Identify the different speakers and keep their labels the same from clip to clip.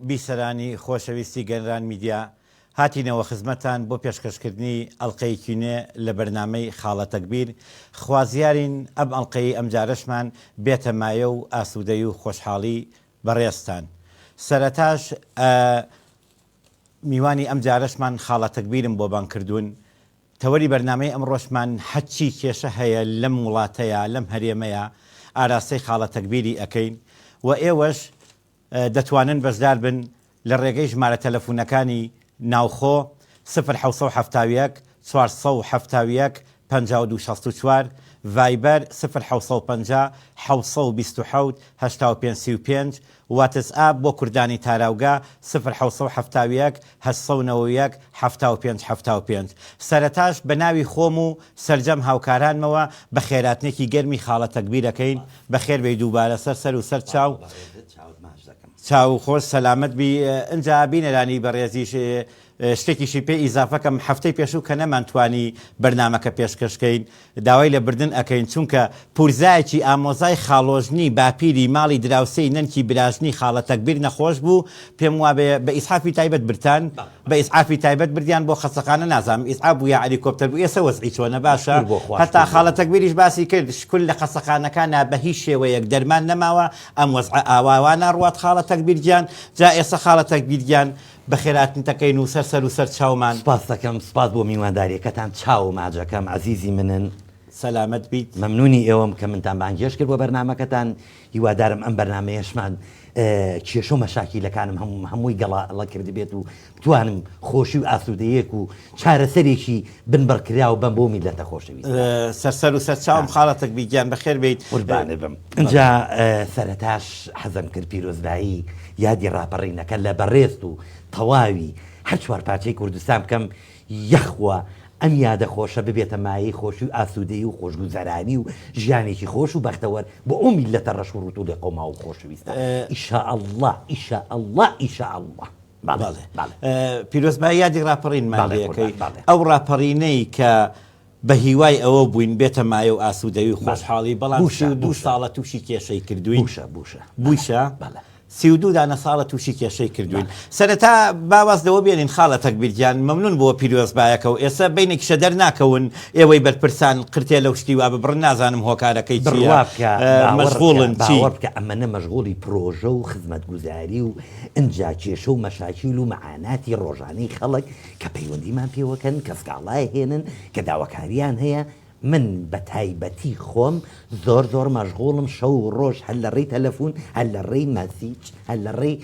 Speaker 1: بیسەرانی خۆشەویستی گەنران میدیا هاتینەوە خزمەتتان بۆ پێشکەشکردنی ئەڵقەیەکی نوێ لە بەرنامەی خاڵە تەگبیر، خوازیارین ئەم ئەڵقەیەی ئەمجارەشمان بێتە مایە و ئاسوودەی و خۆشحاڵی بەڕێزتان. سەرەتاش میوانی ئەمجارەشمان خاڵە تەگبیرم بۆ بانگ کردوون، تەوەری بەرنامەی ئەمڕۆشمان هەرچی کێشە هەیە لەم وڵاتەیا لەم هەرێمەیا ئاراستەی خاڵە تەگبیری ئەکەین و ئێوەش دەتوانن بەشدار بن لە ڕێگەی ژمارە تەلەفونەکانی ناوخۆ، سفر 771 471 52 64، ڤایبەر، سفر 750 727 85 35، واتس ئاپ بۆ کوردانی تاراوگە، سفر 771 891 75 75. سەرەتاش بە ناوی خۆم و سەرجەم هاوکارانمەوە بەخێراتنێکی گەرمی خاڵە تەگبیر ئەکەین، بەخێر بێی دووبارە سەر سەر و سەر چاو. چاو خۆش سەلامەت بی ئنجا بینەرانی بەڕێزیش شتێکیشی پێ ئیزافە کەم هەفتەی پێشوو کە نەمانتوانی بەرنامەکە پێشکەش کەین داوای لێ بردن ئەکەین چونکە پورزایەکی ئامۆزای خاڵۆژنی باپیری ماڵی دراوسێی نەنکی براژنی خاڵە تەگبیر نەخۆش بوو پێم وابێ بە ئیسعافی تایبەت برتان بە ئیسعافی تایبەت بردیان بۆ خەسەخانە نازانم ئیسعاف بوو یا ئەلیکۆپتەر بوو ئێسە وەزعی چۆنە باشە
Speaker 2: شکور بۆ خوا
Speaker 1: هەتا
Speaker 2: شکور بۆ
Speaker 1: خاڵە تەگبیریش باسی کرد شکور لە خەسەخانەکانا بە هیچ شێوەیەک دەرمان نەماوە ئەم وەزعە ئاوا وا ناڕوات خاڵە تەگبیر گیان جا ئێسە خاڵە تەگبیر گیان بەخێراتنتەکەین و سەر سەر و سەر چاومان.
Speaker 2: سپاست دەکەم سپاس بۆ میوانداریەکەتان چاو و ماجەکەم عەزیزی منن.
Speaker 1: سەلامەت بیت.
Speaker 2: مەمنونی ئێوەم کە منتان بانگهێشت کرد بۆ بەرنامەکەتان هیوادارم ئەم بەرنامەیەشمان کێشە و مەشاکیلەکانم هەمووی گەڵاڵە کردبێت و بتوانم خۆشی و ئاسوودەیەک و چارەسەرێکی بنبڕکراو بەم بۆ میللەتە خۆشەویستە.
Speaker 1: سەر سەر و سەر چاوم خاڵە تەکبیر گیان بەخێر بێیت.
Speaker 2: قوربانت بم. ئینجا سەرەتاش حەزم کرد پیرۆزبایی یادی ڕاپەڕینەکە لە بەڕێزت و تەواوی هەر چوارپارچەی کوردستان بکەم، یەخوا ئەم یادە خۆشە ببێتە مایەی خۆشی و ئاسوودەیی و خۆشگوزەرانی و ژیانێکی خۆش و بەختەوەر بۆ ئەو میللەتە ڕەش و ڕووت و لێقەوماو و خۆشەویستە. ئیشائەڵڵا ئیشائەڵڵا ئیشائەڵڵا.
Speaker 1: بەڵێ پیرۆزبایی یادی ڕاپەڕینمان لێ ئەکەی. ئەو ڕاپەڕینەی کە بە هیوای ئەوە بووین بێتە مایە و ئاسوودەیی و خۆشحاڵی، بەڵام 32 ساڵە تووشی کێشەی کردووین. بووشە؟ 32 دانە ساڵە تووشی کێشەی کردووین. سەرەتا با واز لەوە بێنین خاڵە تەکبیر گیان، مەمنوون بۆ پیرۆزبایەکە و ئێستا بەینێکیشە دەرناکەون ئێوەی بەرپرسان قرتێ لەو شتی وا ببڕن نازانم هۆکارەکەی چییە مەشغوڵن چی؟
Speaker 2: باوەڕ بکە ئەمەنە مەشغوڵی پرۆژە و خزمەتگوزاری و ئنجا کێشە و مەشاکیل و مەعاناتی ڕۆژانەی خەڵک کە پەیوەندیمان پێوەکەن، کە سکاڵای هێنن، کە داواکاریان هەیە، من بە تایبەتی خۆم زۆر زۆر مەشغوڵم شەو و ڕۆژ هەر لە ڕێی تەلەفون، هەر لە ڕێی مەسیج، هەر لە ڕێی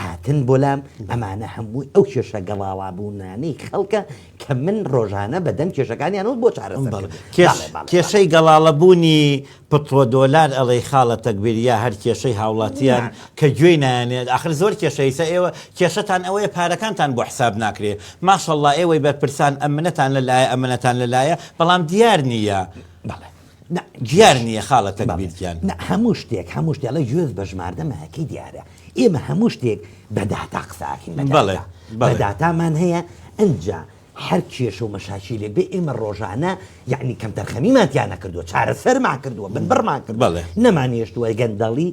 Speaker 2: هاتن بۆ لام، ئەمانە هەمووی ئەو کێشە گەڵاڵابوونانەی خەڵکە کە من ڕۆژانە بە دەم کێشەکانیانەوە بۆ چارەسەر کردن.
Speaker 1: کێشەی گەڵاڵەبوونی پتڕۆدۆلار ئەڵێی خاڵە تەگبیر یا هەر کێشەی هاوڵاتیان کە گوێی نایەنێ ئاخر زۆر کێشە ئیسە ئێوە کێشەتان ئەوەیە پارەکانتان بۆ حساب ناکرێ ماشەڵڵا ئێوەی بەرپرسان ئەمنەتان لە لایە ئەمنەتان لە لایە بەڵام دیار نییە
Speaker 2: بەڵێ نا
Speaker 1: دیار نییە خاڵە تەگبیر گیان.
Speaker 2: نا هەموو شتێک هەموو شتێ ئەڵێ گوێز بە ژماردە مایەکەی دیارە ئێمە هەموو شتێک بە داتا قسە ئەکەین بە
Speaker 1: بەڵێ
Speaker 2: داتا بە
Speaker 1: بەڵێ.
Speaker 2: داتامان هەیە ئنجا هەر کێشە و مەشاکیلێک بێ ئێمە ڕۆژانە یەعنی کەمتەرخەمیمان تیا نەکردووە چارەسەرمان کردووە بنبڕمان کردووە
Speaker 1: بەڵێ.
Speaker 2: نەمانهێشتووە گەندەڵی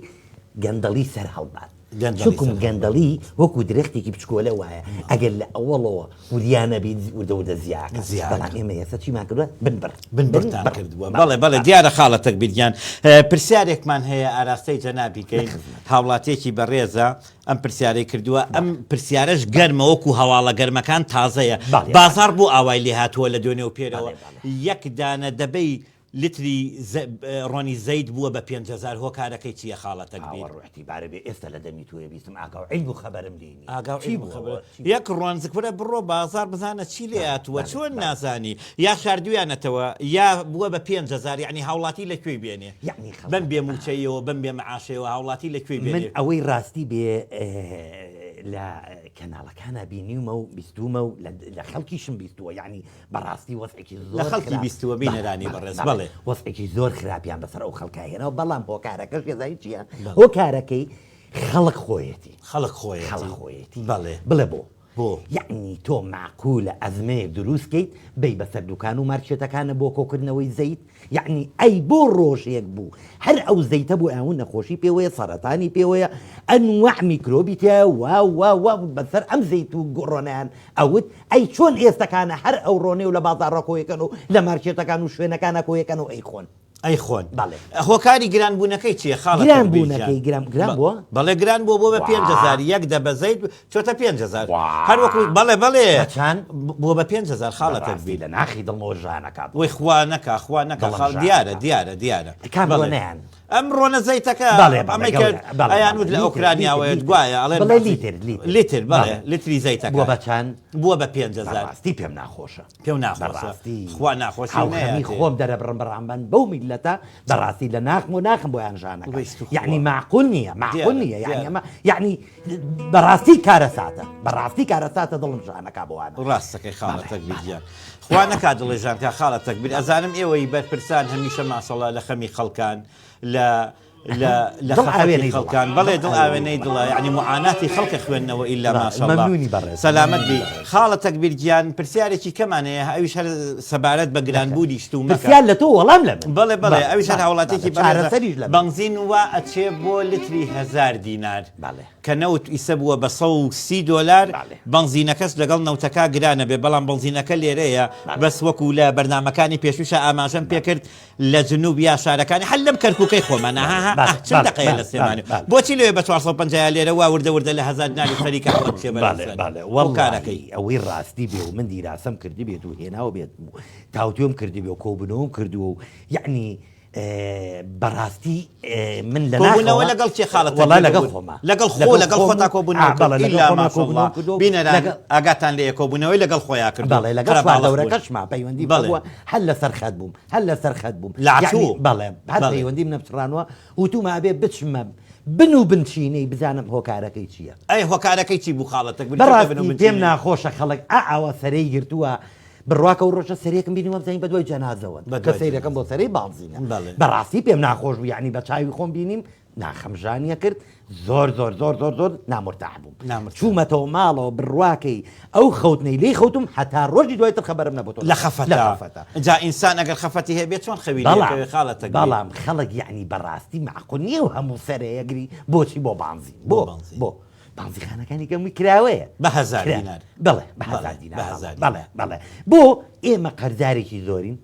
Speaker 2: گەندەڵی سەر هەڵبات
Speaker 1: گەندەڵی
Speaker 2: چونکم
Speaker 1: سەر هەڵبات.
Speaker 2: گەندەڵی وەکو درەختێکی بچکۆلە وایە ئەگەر لە ئەوەڵەوە وریا نەبیت وردە وردە زیاکە
Speaker 1: زیاکە.
Speaker 2: بەڵام ئێمە ئێستا چیمان کردووە بنبڕ
Speaker 1: بنبڕتان
Speaker 2: بنبڕ.
Speaker 1: کردووە
Speaker 2: بەڵێ
Speaker 1: بەڵێ بەڵێ
Speaker 2: بەڵێ.
Speaker 1: دیارە خاڵە تەگبیر گیان پرسیارێکمان هەیە ئاراستەی جەنابی
Speaker 2: لە
Speaker 1: کەین
Speaker 2: خزمەت.
Speaker 1: هاوڵاتیەکی بەڕێزە ئەم پرسیارەی کردووە، ئەم پرسیارەش گەرمە وەکو هەواڵە گەرمەکان تازەیە، بازاڕ بۆ ئاوای لێهاتووە لە دوێنێ و پێرەوە یەک دانە دەبەی لتری ڕۆنی زەیت بووە بە 5000 هۆکارەکەی چییە خاڵە تەگبیر؟
Speaker 2: باوەڕ و ئیعتیبارە بێ ئێستا لە دەمی تۆیە بیستم ئاگا و عیلم و خەبەرم لێی نییە
Speaker 1: ئاگا و
Speaker 2: چی
Speaker 1: عیلم و
Speaker 2: بووە
Speaker 1: خەبەر
Speaker 2: چی
Speaker 1: یەک ڕۆن زکورە بڕۆ بازاڕ بزانە چی لێ هاتووە چۆن نازانی یا شاردوویانەتەوە یا بووە بە 5000 یەعنی هاوڵاتی لە کوێی بێنێ؟
Speaker 2: یەعنی خەڵک
Speaker 1: بەم بێ مووچەیەوە بەم بێ مەعاشەیەوە هاوڵاتی لە کوێی
Speaker 2: من
Speaker 1: بێنێ؟
Speaker 2: ئەوەی ڕاستی بێ لە کەناڵەکانا بینیومە و بیستوومە و لە خەڵکیشم بیستووە یەعنی بەڕاستی وەزعێکی
Speaker 1: لە
Speaker 2: زۆر
Speaker 1: خەڵکی
Speaker 2: خراپ
Speaker 1: بیستووە
Speaker 2: بەڵێ
Speaker 1: بینەرانی
Speaker 2: بەڵێ
Speaker 1: بەڕێز
Speaker 2: بەڵێ
Speaker 1: بەڵێ.
Speaker 2: وەزعێکی زۆر خراپیان بەسەر ئەو خەڵکە هێناوە بەڵام هۆکارەکەش ئەزانی چییە
Speaker 1: بەڵێ.
Speaker 2: هۆکارەکەی خەڵک خۆیەتی
Speaker 1: خەڵک خۆیەتی
Speaker 2: خەڵک خۆیەتی
Speaker 1: بەڵێ.
Speaker 2: بڵێ بۆ؟
Speaker 1: بۆ؟
Speaker 2: یەعنی تۆ مەعقولە ئەزمەیەک دروست کەیت بێی بەسەر دوکان و مارکێتەکانە بۆ کۆکردنەوەی زەیت؟ یەعنی ئەی بۆ ڕۆژێک بوو هەر ئەو زەیتە بۆ ئەو نەخۆشی پێوەیە سەرەتانی پێوەیە ئەنواع میکرۆبی تیایە وا وا وا بەسەر ئەم زەیت و ڕۆنەیان ئەوت ئەی چۆن ئێستەکانە هەر ئەو ڕۆنەی و لە بازاڕا کۆیەکەن و لە مارکێتەکان و شوێنەکانا کۆیەکەن و ئەیخۆن؟
Speaker 1: ئەیخۆن.
Speaker 2: بەڵێ.
Speaker 1: هۆکاری گران بوونەکەی چیە خاڵە
Speaker 2: گران
Speaker 1: تەگبیر گیان؟
Speaker 2: بوونەکەی گران گران بووە؟
Speaker 1: بەڵێ گران بووە بۆ بە 5000 یەک دەبە زەیت چۆتە 5000 هەر وەکو بەڵێ بەڵێ
Speaker 2: بە چەند؟
Speaker 1: بووە بە 5000 خاڵە
Speaker 2: بەڕاستی
Speaker 1: تەگبیر.
Speaker 2: لە ناخی دڵمەوە ژانەکا
Speaker 1: وەی خوا نەکا خوا نەکا
Speaker 2: دڵم
Speaker 1: خاڵ
Speaker 2: ژانەکا.
Speaker 1: دیارە دیارە دیارە
Speaker 2: کام
Speaker 1: بەڵێ.
Speaker 2: ڕۆنەیان؟
Speaker 1: ئەم ڕۆنە زەیتەکە
Speaker 2: بەڵێ بەڵێ
Speaker 1: ئەمەی کە
Speaker 2: گەورە بەڵێ
Speaker 1: ئەیان
Speaker 2: بەڵێ
Speaker 1: وت لە
Speaker 2: لیتر
Speaker 1: ئۆکرانیاوە
Speaker 2: لیتر لیتر
Speaker 1: گوایە ئەڵێن
Speaker 2: بڵێ
Speaker 1: بەعزی
Speaker 2: لیتر لیتر
Speaker 1: لیتر بەڵێ
Speaker 2: بەڵێ
Speaker 1: لیتری زەیتەکە
Speaker 2: بووە بە چەند؟
Speaker 1: بووە بە 5000
Speaker 2: بەڕاستی پێم ناخۆشە.
Speaker 1: پێو ناخۆشە
Speaker 2: بەڕاستی
Speaker 1: خوا ناخۆشی
Speaker 2: هاوخەمی
Speaker 1: نەیاتێ.
Speaker 2: خۆم دەرەبڕم بەرامبەن بەو میللەتە بەڕاستی لە ناخم و ناخم بۆیان ژانەکە
Speaker 1: وەی توخوا.
Speaker 2: یعنی معقول نییە معقول
Speaker 1: دیارە
Speaker 2: نییە یعنی
Speaker 1: دیارە.
Speaker 2: ئەمە یعنی بەڕاستی کارەساتە بەڕاستی کارەساتە دڵم ژانەکا بۆوانە
Speaker 1: ڕاستەکەی خاڵە
Speaker 2: بەڵێ
Speaker 1: تەکبیر
Speaker 2: بەڵێ.
Speaker 1: گیان خوا نەکا دڵێ ژان کا خاڵە تەکبیر ئەزانم ئێوەی بەرپرسان هەمیشە ماشەڵا لە خەمی خەڵکان لە لە لە
Speaker 2: دڵ
Speaker 1: خەفەتی
Speaker 2: ئاوێنەی دڵە
Speaker 1: خەڵکان بەڵێ
Speaker 2: دڵ
Speaker 1: دڵ
Speaker 2: ئاوێنەی
Speaker 1: ئاوێنەی
Speaker 2: دڵە
Speaker 1: دڵە یعنی معاناتی خەڵکە خوێندنەوە ئیلا
Speaker 2: ڕا
Speaker 1: ماشەڵا
Speaker 2: مەمنونی بەڕێز
Speaker 1: سەلامەت
Speaker 2: مەمنونی
Speaker 1: بی
Speaker 2: بەڕێز
Speaker 1: خاڵە تەکبیر گیان پرسیارێکی کەمان هەیە ئەویش هەر سەبارەت بە
Speaker 2: دەکەن
Speaker 1: گرانبوونی شتومەکە
Speaker 2: پرسیار لە تۆ وەڵام لە من
Speaker 1: بەڵێ بەڵێ
Speaker 2: بەڵێ
Speaker 1: ئەویش هەر
Speaker 2: بەڵێ بەڵێ
Speaker 1: هاوڵاتیەکی بەڕێزە
Speaker 2: چارەسەریش لە من
Speaker 1: بەنزین وا ئەچێ بۆ لتری هەزار دینار
Speaker 2: بەڵێ
Speaker 1: کە نەوت ئیسە بووە بە 130 دۆلار
Speaker 2: بەڵێ
Speaker 1: بەنزینەکەش لەگەڵ نەوتەکە گرانە بێ بەڵام بەنزینەکە لێرەیە
Speaker 2: بەڵێ
Speaker 1: بەس وەکو لە بەرنامەکانی پێشووشا ئاماژەم
Speaker 2: بەڵێ
Speaker 1: پێکرد لە جنوب یا شارەکانی هەر لەم کەرکوکەی خۆمان
Speaker 2: بەڵێ
Speaker 1: ها
Speaker 2: بەڵێ
Speaker 1: ئه چل
Speaker 2: بەڵێ
Speaker 1: دەقەیە لە
Speaker 2: بەڵێ بەڵێ
Speaker 1: سلێمانی
Speaker 2: بەڵێ
Speaker 1: بۆچی لەوێ بە 450 لێرە وا وردە وردە لە هەزار دیناری خەریکە خەڵک بچێ بەرەو
Speaker 2: بەڵێ
Speaker 1: سەر
Speaker 2: بەڵێ
Speaker 1: هۆکارەکەی
Speaker 2: وەڵڵاهی ئەوەی ڕاستی بێ و من دیراسەم کردبێت و هێناو بێت و تاوتوێم کردبێ و کۆبوونەوەم کردووە و یەعنی بەڕاستی من لە
Speaker 1: کۆبوونەوە
Speaker 2: ناخەوە
Speaker 1: لەگەڵ کێ خاڵە
Speaker 2: وەڵا
Speaker 1: تەگبیر
Speaker 2: لەگەڵ
Speaker 1: ببوون
Speaker 2: خۆما
Speaker 1: لەگەڵ خۆ
Speaker 2: لەگەڵ
Speaker 1: لەگەڵ
Speaker 2: خۆم
Speaker 1: خۆتا
Speaker 2: و
Speaker 1: کۆبوونەوە
Speaker 2: ئا
Speaker 1: کرد
Speaker 2: بەڵێ لەگەڵ
Speaker 1: ئیلا
Speaker 2: خۆما
Speaker 1: ماشەڵڵا
Speaker 2: کۆبوونەوەم کردووە و
Speaker 1: بینەران
Speaker 2: لەگەڵ
Speaker 1: ئاگاتان لێیە کۆبوونەوەی لەگەڵ خۆیا کردووە
Speaker 2: بەڵێ لەگەڵ
Speaker 1: قەرەباڵخ بوون
Speaker 2: چواردەورەکەشما پەیوەندیم
Speaker 1: بەڵێ
Speaker 2: هەبووە هەر لەسەر خەت بووم هەر لەسەر خەت بووم
Speaker 1: لە
Speaker 2: یەعنی
Speaker 1: عەتوو
Speaker 2: بەڵێ هەر
Speaker 1: بەڵێ
Speaker 2: پەیوەندیم نەپچڕانوە وتومە ئەبێ بچمە بن و بنچینەی بزانم هۆکارەکەی چییە.
Speaker 1: ئەی هۆکارەکەی چی بوو خاڵە تەکبیر چۆتە بن و
Speaker 2: بەڕاستی پێم
Speaker 1: بنچینەی؟
Speaker 2: ناخۆشە خەڵک ئا ئاوا سەرەی گرتووە بڕواکە ئەو ڕۆژە سەرێکم بینی وامزانی بەدوای جەنازەوەن
Speaker 1: بە
Speaker 2: کە
Speaker 1: دوای
Speaker 2: سەیرەکەم بۆ
Speaker 1: جەنازە
Speaker 2: سەرەی بانزینە
Speaker 1: بەڵێ.
Speaker 2: بەڕاستی پێم ناخۆش بوو یەعنی بە چاوی خۆم بینیم ناخم ژانی ئەکرد زۆر زۆر زۆر زۆر زۆر نامورتاح بووم
Speaker 1: نامورتاح.
Speaker 2: چوومەتەوە ماڵەوە بڕواکەی ئەو خەوتنەی لێی خەوتوم هەتا ڕۆژی دوای تر خەبەرم نەبۆتەوە
Speaker 1: لە
Speaker 2: لە
Speaker 1: خەفەتا
Speaker 2: خەفەتا.
Speaker 1: جا ئینسان ئەگەر خەفەتی هەبێ چۆن خەوی لێ
Speaker 2: بەڵام
Speaker 1: کەوێ خاڵە تەکبیر.
Speaker 2: بەڵام خەڵک یەعنی بەڕاستی مەعقول نیە ئەو هەموو سەرەیە گری بۆچی بۆ بانزین
Speaker 1: بۆ
Speaker 2: بۆ
Speaker 1: بانزین.
Speaker 2: بۆ بانزیخانەکانی کەمووی کراوەیە
Speaker 1: بە هەزار
Speaker 2: کرا
Speaker 1: دینار.
Speaker 2: بەڵێ بە
Speaker 1: بەڵێ
Speaker 2: هەزار دینار
Speaker 1: بە
Speaker 2: بەڵێ
Speaker 1: هەزار
Speaker 2: بەڵێ
Speaker 1: دینار.
Speaker 2: بەڵێ بۆ ئێمە قەرزارێکی زۆرین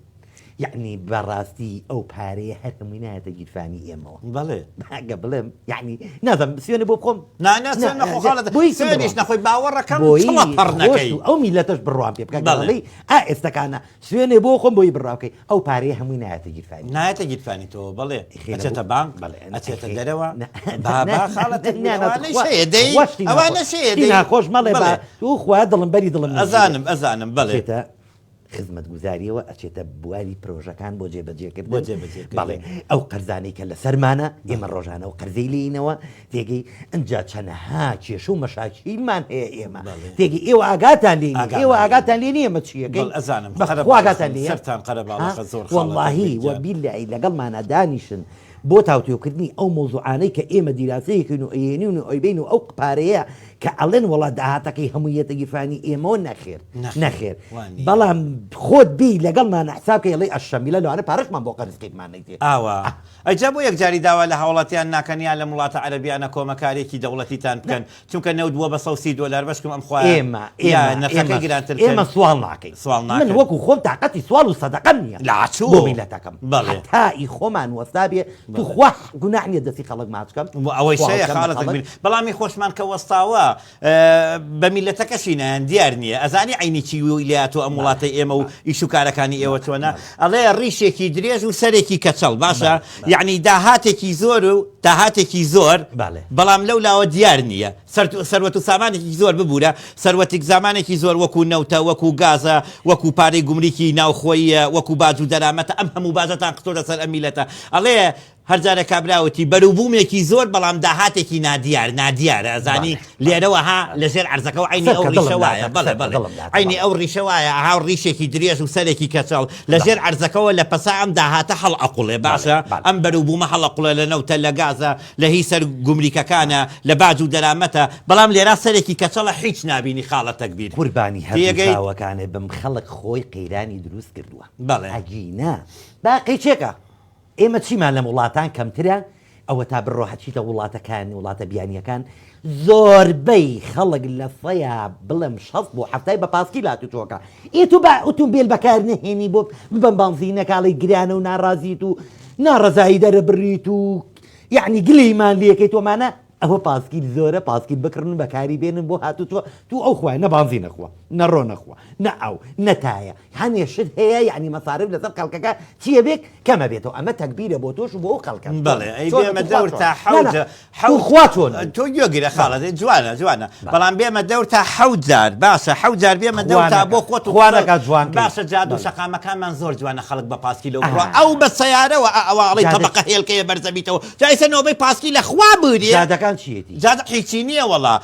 Speaker 2: یەعنی بەڕاستی ئەو پارەیە هەر هەمووی نایەتە گیرفانی ئێمەوە.
Speaker 1: بەڵێ.
Speaker 2: ئەگە بڵێم یەعنی نازانم سوێنێ بۆ بخۆم؟
Speaker 1: نا نا سوێن نەخۆ خاڵە
Speaker 2: بۆ هیچم
Speaker 1: سوێنیش
Speaker 2: بڕوام
Speaker 1: نەخۆی باوەڕەکەم
Speaker 2: بۆی
Speaker 1: چڵە پەڕ
Speaker 2: خۆشت
Speaker 1: نەکەی.
Speaker 2: و ئەو میللەتەش بڕوام پێ بکە
Speaker 1: بەڵێ.
Speaker 2: گەڵی ئا ئێستەکانە سوێنێ بۆ خۆم بۆی بڕوا بکەی ئەو پارەیە هەمووی نایەتە گیرفانی تۆ.
Speaker 1: نایەتە گیرفانی تۆ بەڵێ
Speaker 2: خێرە
Speaker 1: ئەچێتە
Speaker 2: بۆ
Speaker 1: بانک
Speaker 2: بەڵێ
Speaker 1: ئەچێتە
Speaker 2: خێ
Speaker 1: دەرەوە
Speaker 2: نا
Speaker 1: بابا
Speaker 2: نا
Speaker 1: خاڵە تەکبیر
Speaker 2: نا نا
Speaker 1: ئەوانەش
Speaker 2: تخوا
Speaker 1: هەیە دەی
Speaker 2: خوا شتی ناخۆش
Speaker 1: ئەوانەش هەیە
Speaker 2: شتی
Speaker 1: دەی
Speaker 2: ناخۆش مەڵێ با
Speaker 1: بەڵێ
Speaker 2: توخوا دڵم بەری دڵم نەگیرێ.
Speaker 1: ئەزانم ئەزانم بەڵێ.
Speaker 2: ئەچێتە خزمەتگوزاریەوە ئەچێتە بواری پرۆژەکان بۆ جێبەجێکردن
Speaker 1: بۆ جێبەجێکردن.
Speaker 2: بەڵێ ئەو قەرزانەی کە لەسەرمانە ئێمە ڕۆژانە ئەو قەرزەی لێینەوە تێگەی ئنجا چەنەها کێشە و مەشاکیلمان هەیە ئێمە
Speaker 1: بەڵێ.
Speaker 2: تێگەی ئێوە ئاگاتان لێ نیە
Speaker 1: ئاگامان
Speaker 2: ئێوە
Speaker 1: لێ
Speaker 2: ئاگاتان لێ نیە ئێمە چیەکەین
Speaker 1: بەڵ ئەزانم
Speaker 2: بەخوا
Speaker 1: قەرەباڵخن
Speaker 2: ئاگاتان لێیە
Speaker 1: سەرتان
Speaker 2: ها
Speaker 1: قەرەباڵخە زۆر خاڵە
Speaker 2: وەڵاهی
Speaker 1: تەکبیر گیان.
Speaker 2: وەبیللەی لەگەڵمانا دانیشن بۆ تاوتوێکردنی ئەو مەوزوعانەی کە ئێمە دیراسەیەکین و ئەیێنین و ئەیبەین و ئەو پارەیە کە ئەڵێن وەڵا داهاتەکەی هەمووی یەتە گیرفانی ئێمەوە نەخێر نەخێر بەڵام خۆت بێی لەگەڵمانە حساب کەی ئەڵێی ئەشەمیلە لەوانە پارەشمان بۆ قەرز کەیتمان نەیتێ.
Speaker 1: ئاوا. ئەی جا بۆ یەکجاری داوا لە هاوڵاتیان ناکەن یان لەم وڵاتە عەرەبیانە کۆمەکارێکی دەوڵەتیتان بکەن چونکە نەوت بووە بە 130 دۆلار بەشکم ئەم خوایە
Speaker 2: ئێمە
Speaker 1: یا
Speaker 2: ئێمە
Speaker 1: نرخەکەی
Speaker 2: ئێمە
Speaker 1: گرانتر بکەن
Speaker 2: ئێمە سواڵ ناکەین
Speaker 1: سواڵ
Speaker 2: من
Speaker 1: ناکەن.
Speaker 2: وەکو خۆم تاقەتی سواڵ و سەدەقەم نییە
Speaker 1: لە عەچوو.
Speaker 2: بۆ میللەتەکەم
Speaker 1: بەڵێ.
Speaker 2: هەتا ئی خۆمان وەستا بێ توخوا گوناح نییە دەستی خەڵک ماچ کەم
Speaker 1: ئەوەی
Speaker 2: سواڵ
Speaker 1: شەیە
Speaker 2: کەم لە
Speaker 1: خاڵە
Speaker 2: خەڵک.
Speaker 1: تەکبیر بەڵام ئی خۆشمان کە وەستاوە بە میللەتەکەشی نایەن دیار نییە ئەزانی عەینی چی لاتۆ ئەم وڵاتەی ئێمە و ئیش و کارەکانی ئێوە چۆنە ئەڵێ ڕیشێکی درێژ و سەرێکی کەچەڵ باشە یعنی داهاتێکی زۆر و داهاتێکی زۆر بەڵام لەو لاوە دیار نییە سەروەت و سامانێکی زۆر ببوورە سەروەتێک زامانێکی زۆر وەکو نەوتە وەکو گازە وەکو پارەی گومریکی ناوخۆیە وەکو باج و دەرامەتە ئەم هەموو باجەتان خستۆتە سەر ئەم میلەتە ئەڵێ. هەر جارێ کابرا وتی بەروبوومێکی زۆر بەڵام داهاتێکی نادیار نادیارە ئەزانی لێرەوە ها لە ژێر عەرزەکەوە عەینی ئەو ڕیشە وایە بەڵێ بەڵێ عەینی ئەو ڕیشە وایە ئەها ڕیشێکی درێژ و سەرێکی کەچەڵ لە ژێر عەرزەکەوە لە پەسا ئەم داهاتە هەڵئەقوڵێ باشە ئەم بەروبوومە هەڵەقوڵێ لە نەوتە لە گازە لە هی سەر گومریکەکانە لە باج و دەرامەتە بەڵام لێرا سەرێکی کەچەڵە حیچ نابینی خاڵە تەکبیر
Speaker 2: قوربانی هەردوو
Speaker 1: تێگەیت؟
Speaker 2: چاوەکانت بم خەڵک خۆی قەیرانی دروست کردووە
Speaker 1: بەڵێ.
Speaker 2: ئەگینا با قەیچێکە ئێمە چیمان لەم وڵاتان کەمترە ئەوەتا بڕۆ هەچیتە وڵاتەکان وڵاتە بیانیەکان زۆربەی خەڵک لە سەیا بڵێم شەست بۆ حەفتای بە پاسکیل هاتوچۆکە ئێ تۆ با ئوتومبێل بەکار نەهێنی بۆ ببەم بانزینەکە ئەڵێی گرانە و ناڕازیت و ناڕەزایی دەرەبڕیت و یەعنی گلەیمان لێکەی تۆمانە ئەوە پاسکیل زۆرە پاسکیل بکڕن و بەکاری بێنن بۆ هاتوچۆ تو ئەو خوایە نە بانزین ئەخوا نە ڕۆن ئەخوا نە ئاو نە تایە هەنێ شت هەیە یەعنی مەسارف لەسەر خەڵکەکە چیە بێت کەمە بێتەوە ئەمە تەگبیرە بۆ تۆش و بۆ ئەو خەڵکە
Speaker 1: بەڵێ ئەی
Speaker 2: چۆنە
Speaker 1: بێمە
Speaker 2: تو خوا
Speaker 1: دەور
Speaker 2: چۆنە
Speaker 1: تا
Speaker 2: نا
Speaker 1: حەوت
Speaker 2: نا
Speaker 1: جا
Speaker 2: تو
Speaker 1: حەوت
Speaker 2: خوا چۆنە
Speaker 1: تۆ گوێگرە
Speaker 2: بەڵێ
Speaker 1: خاڵە جوانە جوانە
Speaker 2: بەڵێ
Speaker 1: بەڵام بێمە دەور تا حەوت جار باشە حەوت جار بێمە دەور
Speaker 2: خوا
Speaker 1: تا
Speaker 2: نەکا
Speaker 1: بۆ خۆت و
Speaker 2: خوا
Speaker 1: قسە
Speaker 2: نەکا جوان کەی
Speaker 1: باشە جادو
Speaker 2: بەڵێ
Speaker 1: شەقامەکانمان زۆر جوانە خەڵک بە پاسکیلەوە بڕوا
Speaker 2: ئا
Speaker 1: ئەو بە سەیارەوە ئا ئەوە ئەڵێی
Speaker 2: جادە
Speaker 1: تەبەقە هێلکەیە بەرزەبیتەوە جا ئیسە نۆبەی پاسکیلە خوا بورێ.
Speaker 2: جادەکان چیەتی؟
Speaker 1: جادە هیچی نیە وەڵا.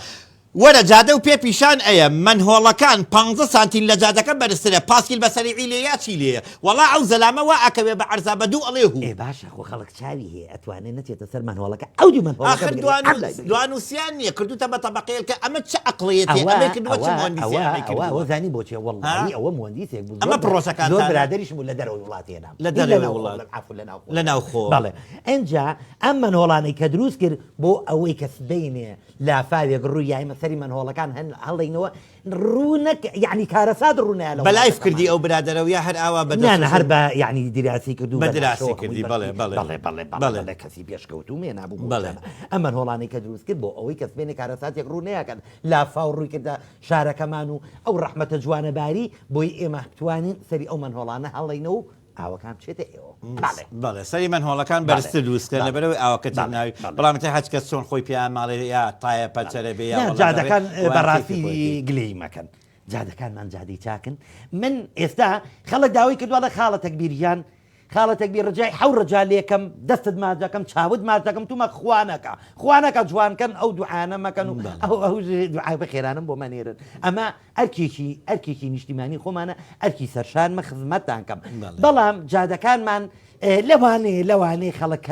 Speaker 1: وەرە جادە و پێ پیشان ئەیەم مەنهۆڵەکان پانزە سانتین لە جادەکە بەرزترە پاسکیل بە سەریعی لێ یا چی لێیە وەڵا ئەو زەلامە وا ئەکەوێ بە عەرزا بە دوو ئەڵێ هوو.
Speaker 2: ئێ باشە خۆ خەڵک چاوی هەیە ئەتوانێ نەچێتە سەر مەنهۆڵەکە ئەو دوو مەنهۆڵەکە
Speaker 1: ئاخر
Speaker 2: بگرێ
Speaker 1: دوان
Speaker 2: ئەم
Speaker 1: و
Speaker 2: لای بگرێ.
Speaker 1: دوان و سیان نیە کردوتە بە تەبەقەیەلکە ئەمە چ ئەقڵیەتێ
Speaker 2: ئەوە
Speaker 1: ئەمەی کردوە چ
Speaker 2: ئەوە
Speaker 1: موهەندیسێ
Speaker 2: ئەوە
Speaker 1: ئەمەی
Speaker 2: ئەوە
Speaker 1: کردوە
Speaker 2: ئەوە زانی بۆ چیە
Speaker 1: ها
Speaker 2: وەڵڵاهی ئەوە موهەندیسێک بوو
Speaker 1: ئەمە
Speaker 2: زۆر زۆر
Speaker 1: پڕۆژەکانتانە؟
Speaker 2: برادەریشم بوو لە دەرەوەی وڵات هێنام
Speaker 1: لە
Speaker 2: هی لە
Speaker 1: دەرەوەی
Speaker 2: ناوخۆ
Speaker 1: وڵات
Speaker 2: بڵێم عەفو لە ناوخۆ
Speaker 1: لە ناوخۆ.
Speaker 2: بەڵێ ئینجا ئەم مەنهۆڵانەی کە دروست کرد بۆ ئەوەی کە سبەینێ لافاوێک ڕووی یا ئێمە سەری مەنهۆڵەکان هەن هەڵینەوە ڕوو نەک یعنی کارەسات ڕوو نایە لە
Speaker 1: بە live کردی
Speaker 2: وڵاتەکەمان.
Speaker 1: ئەو برادەرە و یا هەر ئاوا بە
Speaker 2: نا
Speaker 1: دەست
Speaker 2: نا
Speaker 1: و
Speaker 2: هەر بە یعنی دراسی کرد و
Speaker 1: بە
Speaker 2: بە
Speaker 1: دراسی
Speaker 2: نەخشەوە
Speaker 1: کردی
Speaker 2: هەمووی
Speaker 1: بەڵێ
Speaker 2: بەشی
Speaker 1: بەڵێ
Speaker 2: بەڵێ بەڵێ بەڵێ
Speaker 1: بەڵێ
Speaker 2: بەڵێ کەسی پێشکەوتوو مێنابوو بۆ
Speaker 1: بەڵێ
Speaker 2: شتانە ئەم مەنهۆڵانەی کە دروست کرد بۆ ئەوەی کە سبەینێ کارەساتێک ڕوو نەیاکات لافاو ڕووی کردە شارەکەمان و ئەو ڕەحمەتە جوانە باری بۆی ئێمە بتوانین سەری ئەو مەنهۆڵانە هەڵینەوە و ئاوەکان بچێتە ئێوە. بەڵێ.
Speaker 1: بەڵێ سەری مەنهۆڵەکان
Speaker 2: بەڵێ.
Speaker 1: بەرزتر دروست کەن
Speaker 2: بەڵێ.
Speaker 1: لەبەرئەوەی ئاوەکە
Speaker 2: بەڵێ.
Speaker 1: تێکناوی
Speaker 2: بەڵێ.
Speaker 1: بەڵام ئیتر هەچ کەس چۆن خۆی پێیان ماڵێ یا تایە پەنچەرە بێ یا
Speaker 2: نا
Speaker 1: وەڵا دەڕێ
Speaker 2: جادەکان
Speaker 1: وایان کەیفی
Speaker 2: بەڕاستی
Speaker 1: خۆیەتی.
Speaker 2: گلەیی مەکەن جادەکانمان جادەی چاکن من ئێستا خەڵک داوای کردوە ئەڵێ خاڵە تەکبیر گیان خاڵە تەکبیر ڕجای حەو ڕجا لێکەم دەستت ماچ دەکەم چاوت ماچ دەکەم تومە خوا نەکا خوا نەکا جوان کەن ئەو دوعانە مەکەن و
Speaker 1: بەڵێ.
Speaker 2: ئەو ئەو دوعای بەخێرانەم بۆ مەنێرن ئەمە ئەرکێکی ئەرکێکی نیشتیمانی خۆمانە ئەرکی سەرشانمە خزمەتتان کەم
Speaker 1: بەڵێ.
Speaker 2: بەڵام جادەکانمان لەوانەیە لەوانەیە خەڵک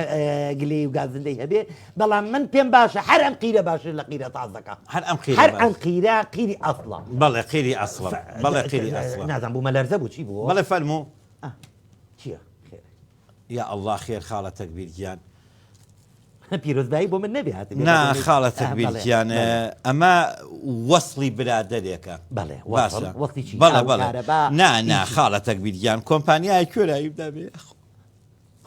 Speaker 2: گلەیی و گازندەی هەبێ بەڵام من پێم باشە هەر ئەم قیرە باشتر لە قیرە تازەکە
Speaker 1: هەر ئەم قیرە
Speaker 2: هەر
Speaker 1: باش.
Speaker 2: ئەم قیرە قیری ئەسڵە
Speaker 1: بەڵێ قیری ئەسڵە بەڵێ قیری ئەسڵە
Speaker 2: نازانم بوومەلەرزە بوو چی بوو
Speaker 1: بەڵێ فەرموو
Speaker 2: چییە خێرە
Speaker 1: یا ئەڵڵا خێر خاڵە تەکبیر گیان.
Speaker 2: پیرۆزبایی بۆ من نەبێ هاتبێ
Speaker 1: نا
Speaker 2: بە بۆنەی
Speaker 1: خاڵە
Speaker 2: ئا
Speaker 1: تەکبیر
Speaker 2: بەڵێ
Speaker 1: گیان
Speaker 2: بەڵێ.
Speaker 1: ئەمە وەسڵی برادەرێکە
Speaker 2: بەڵێ وەسڵ
Speaker 1: باشە
Speaker 2: وەسڵی چی
Speaker 1: بەڵێ
Speaker 2: ئاو
Speaker 1: بەڵێ
Speaker 2: کارەبا
Speaker 1: نا
Speaker 2: هی
Speaker 1: نا
Speaker 2: چی؟
Speaker 1: خاڵە تەکبیر گیان کۆمپانیایە کوێرایی بدابێ یاخوا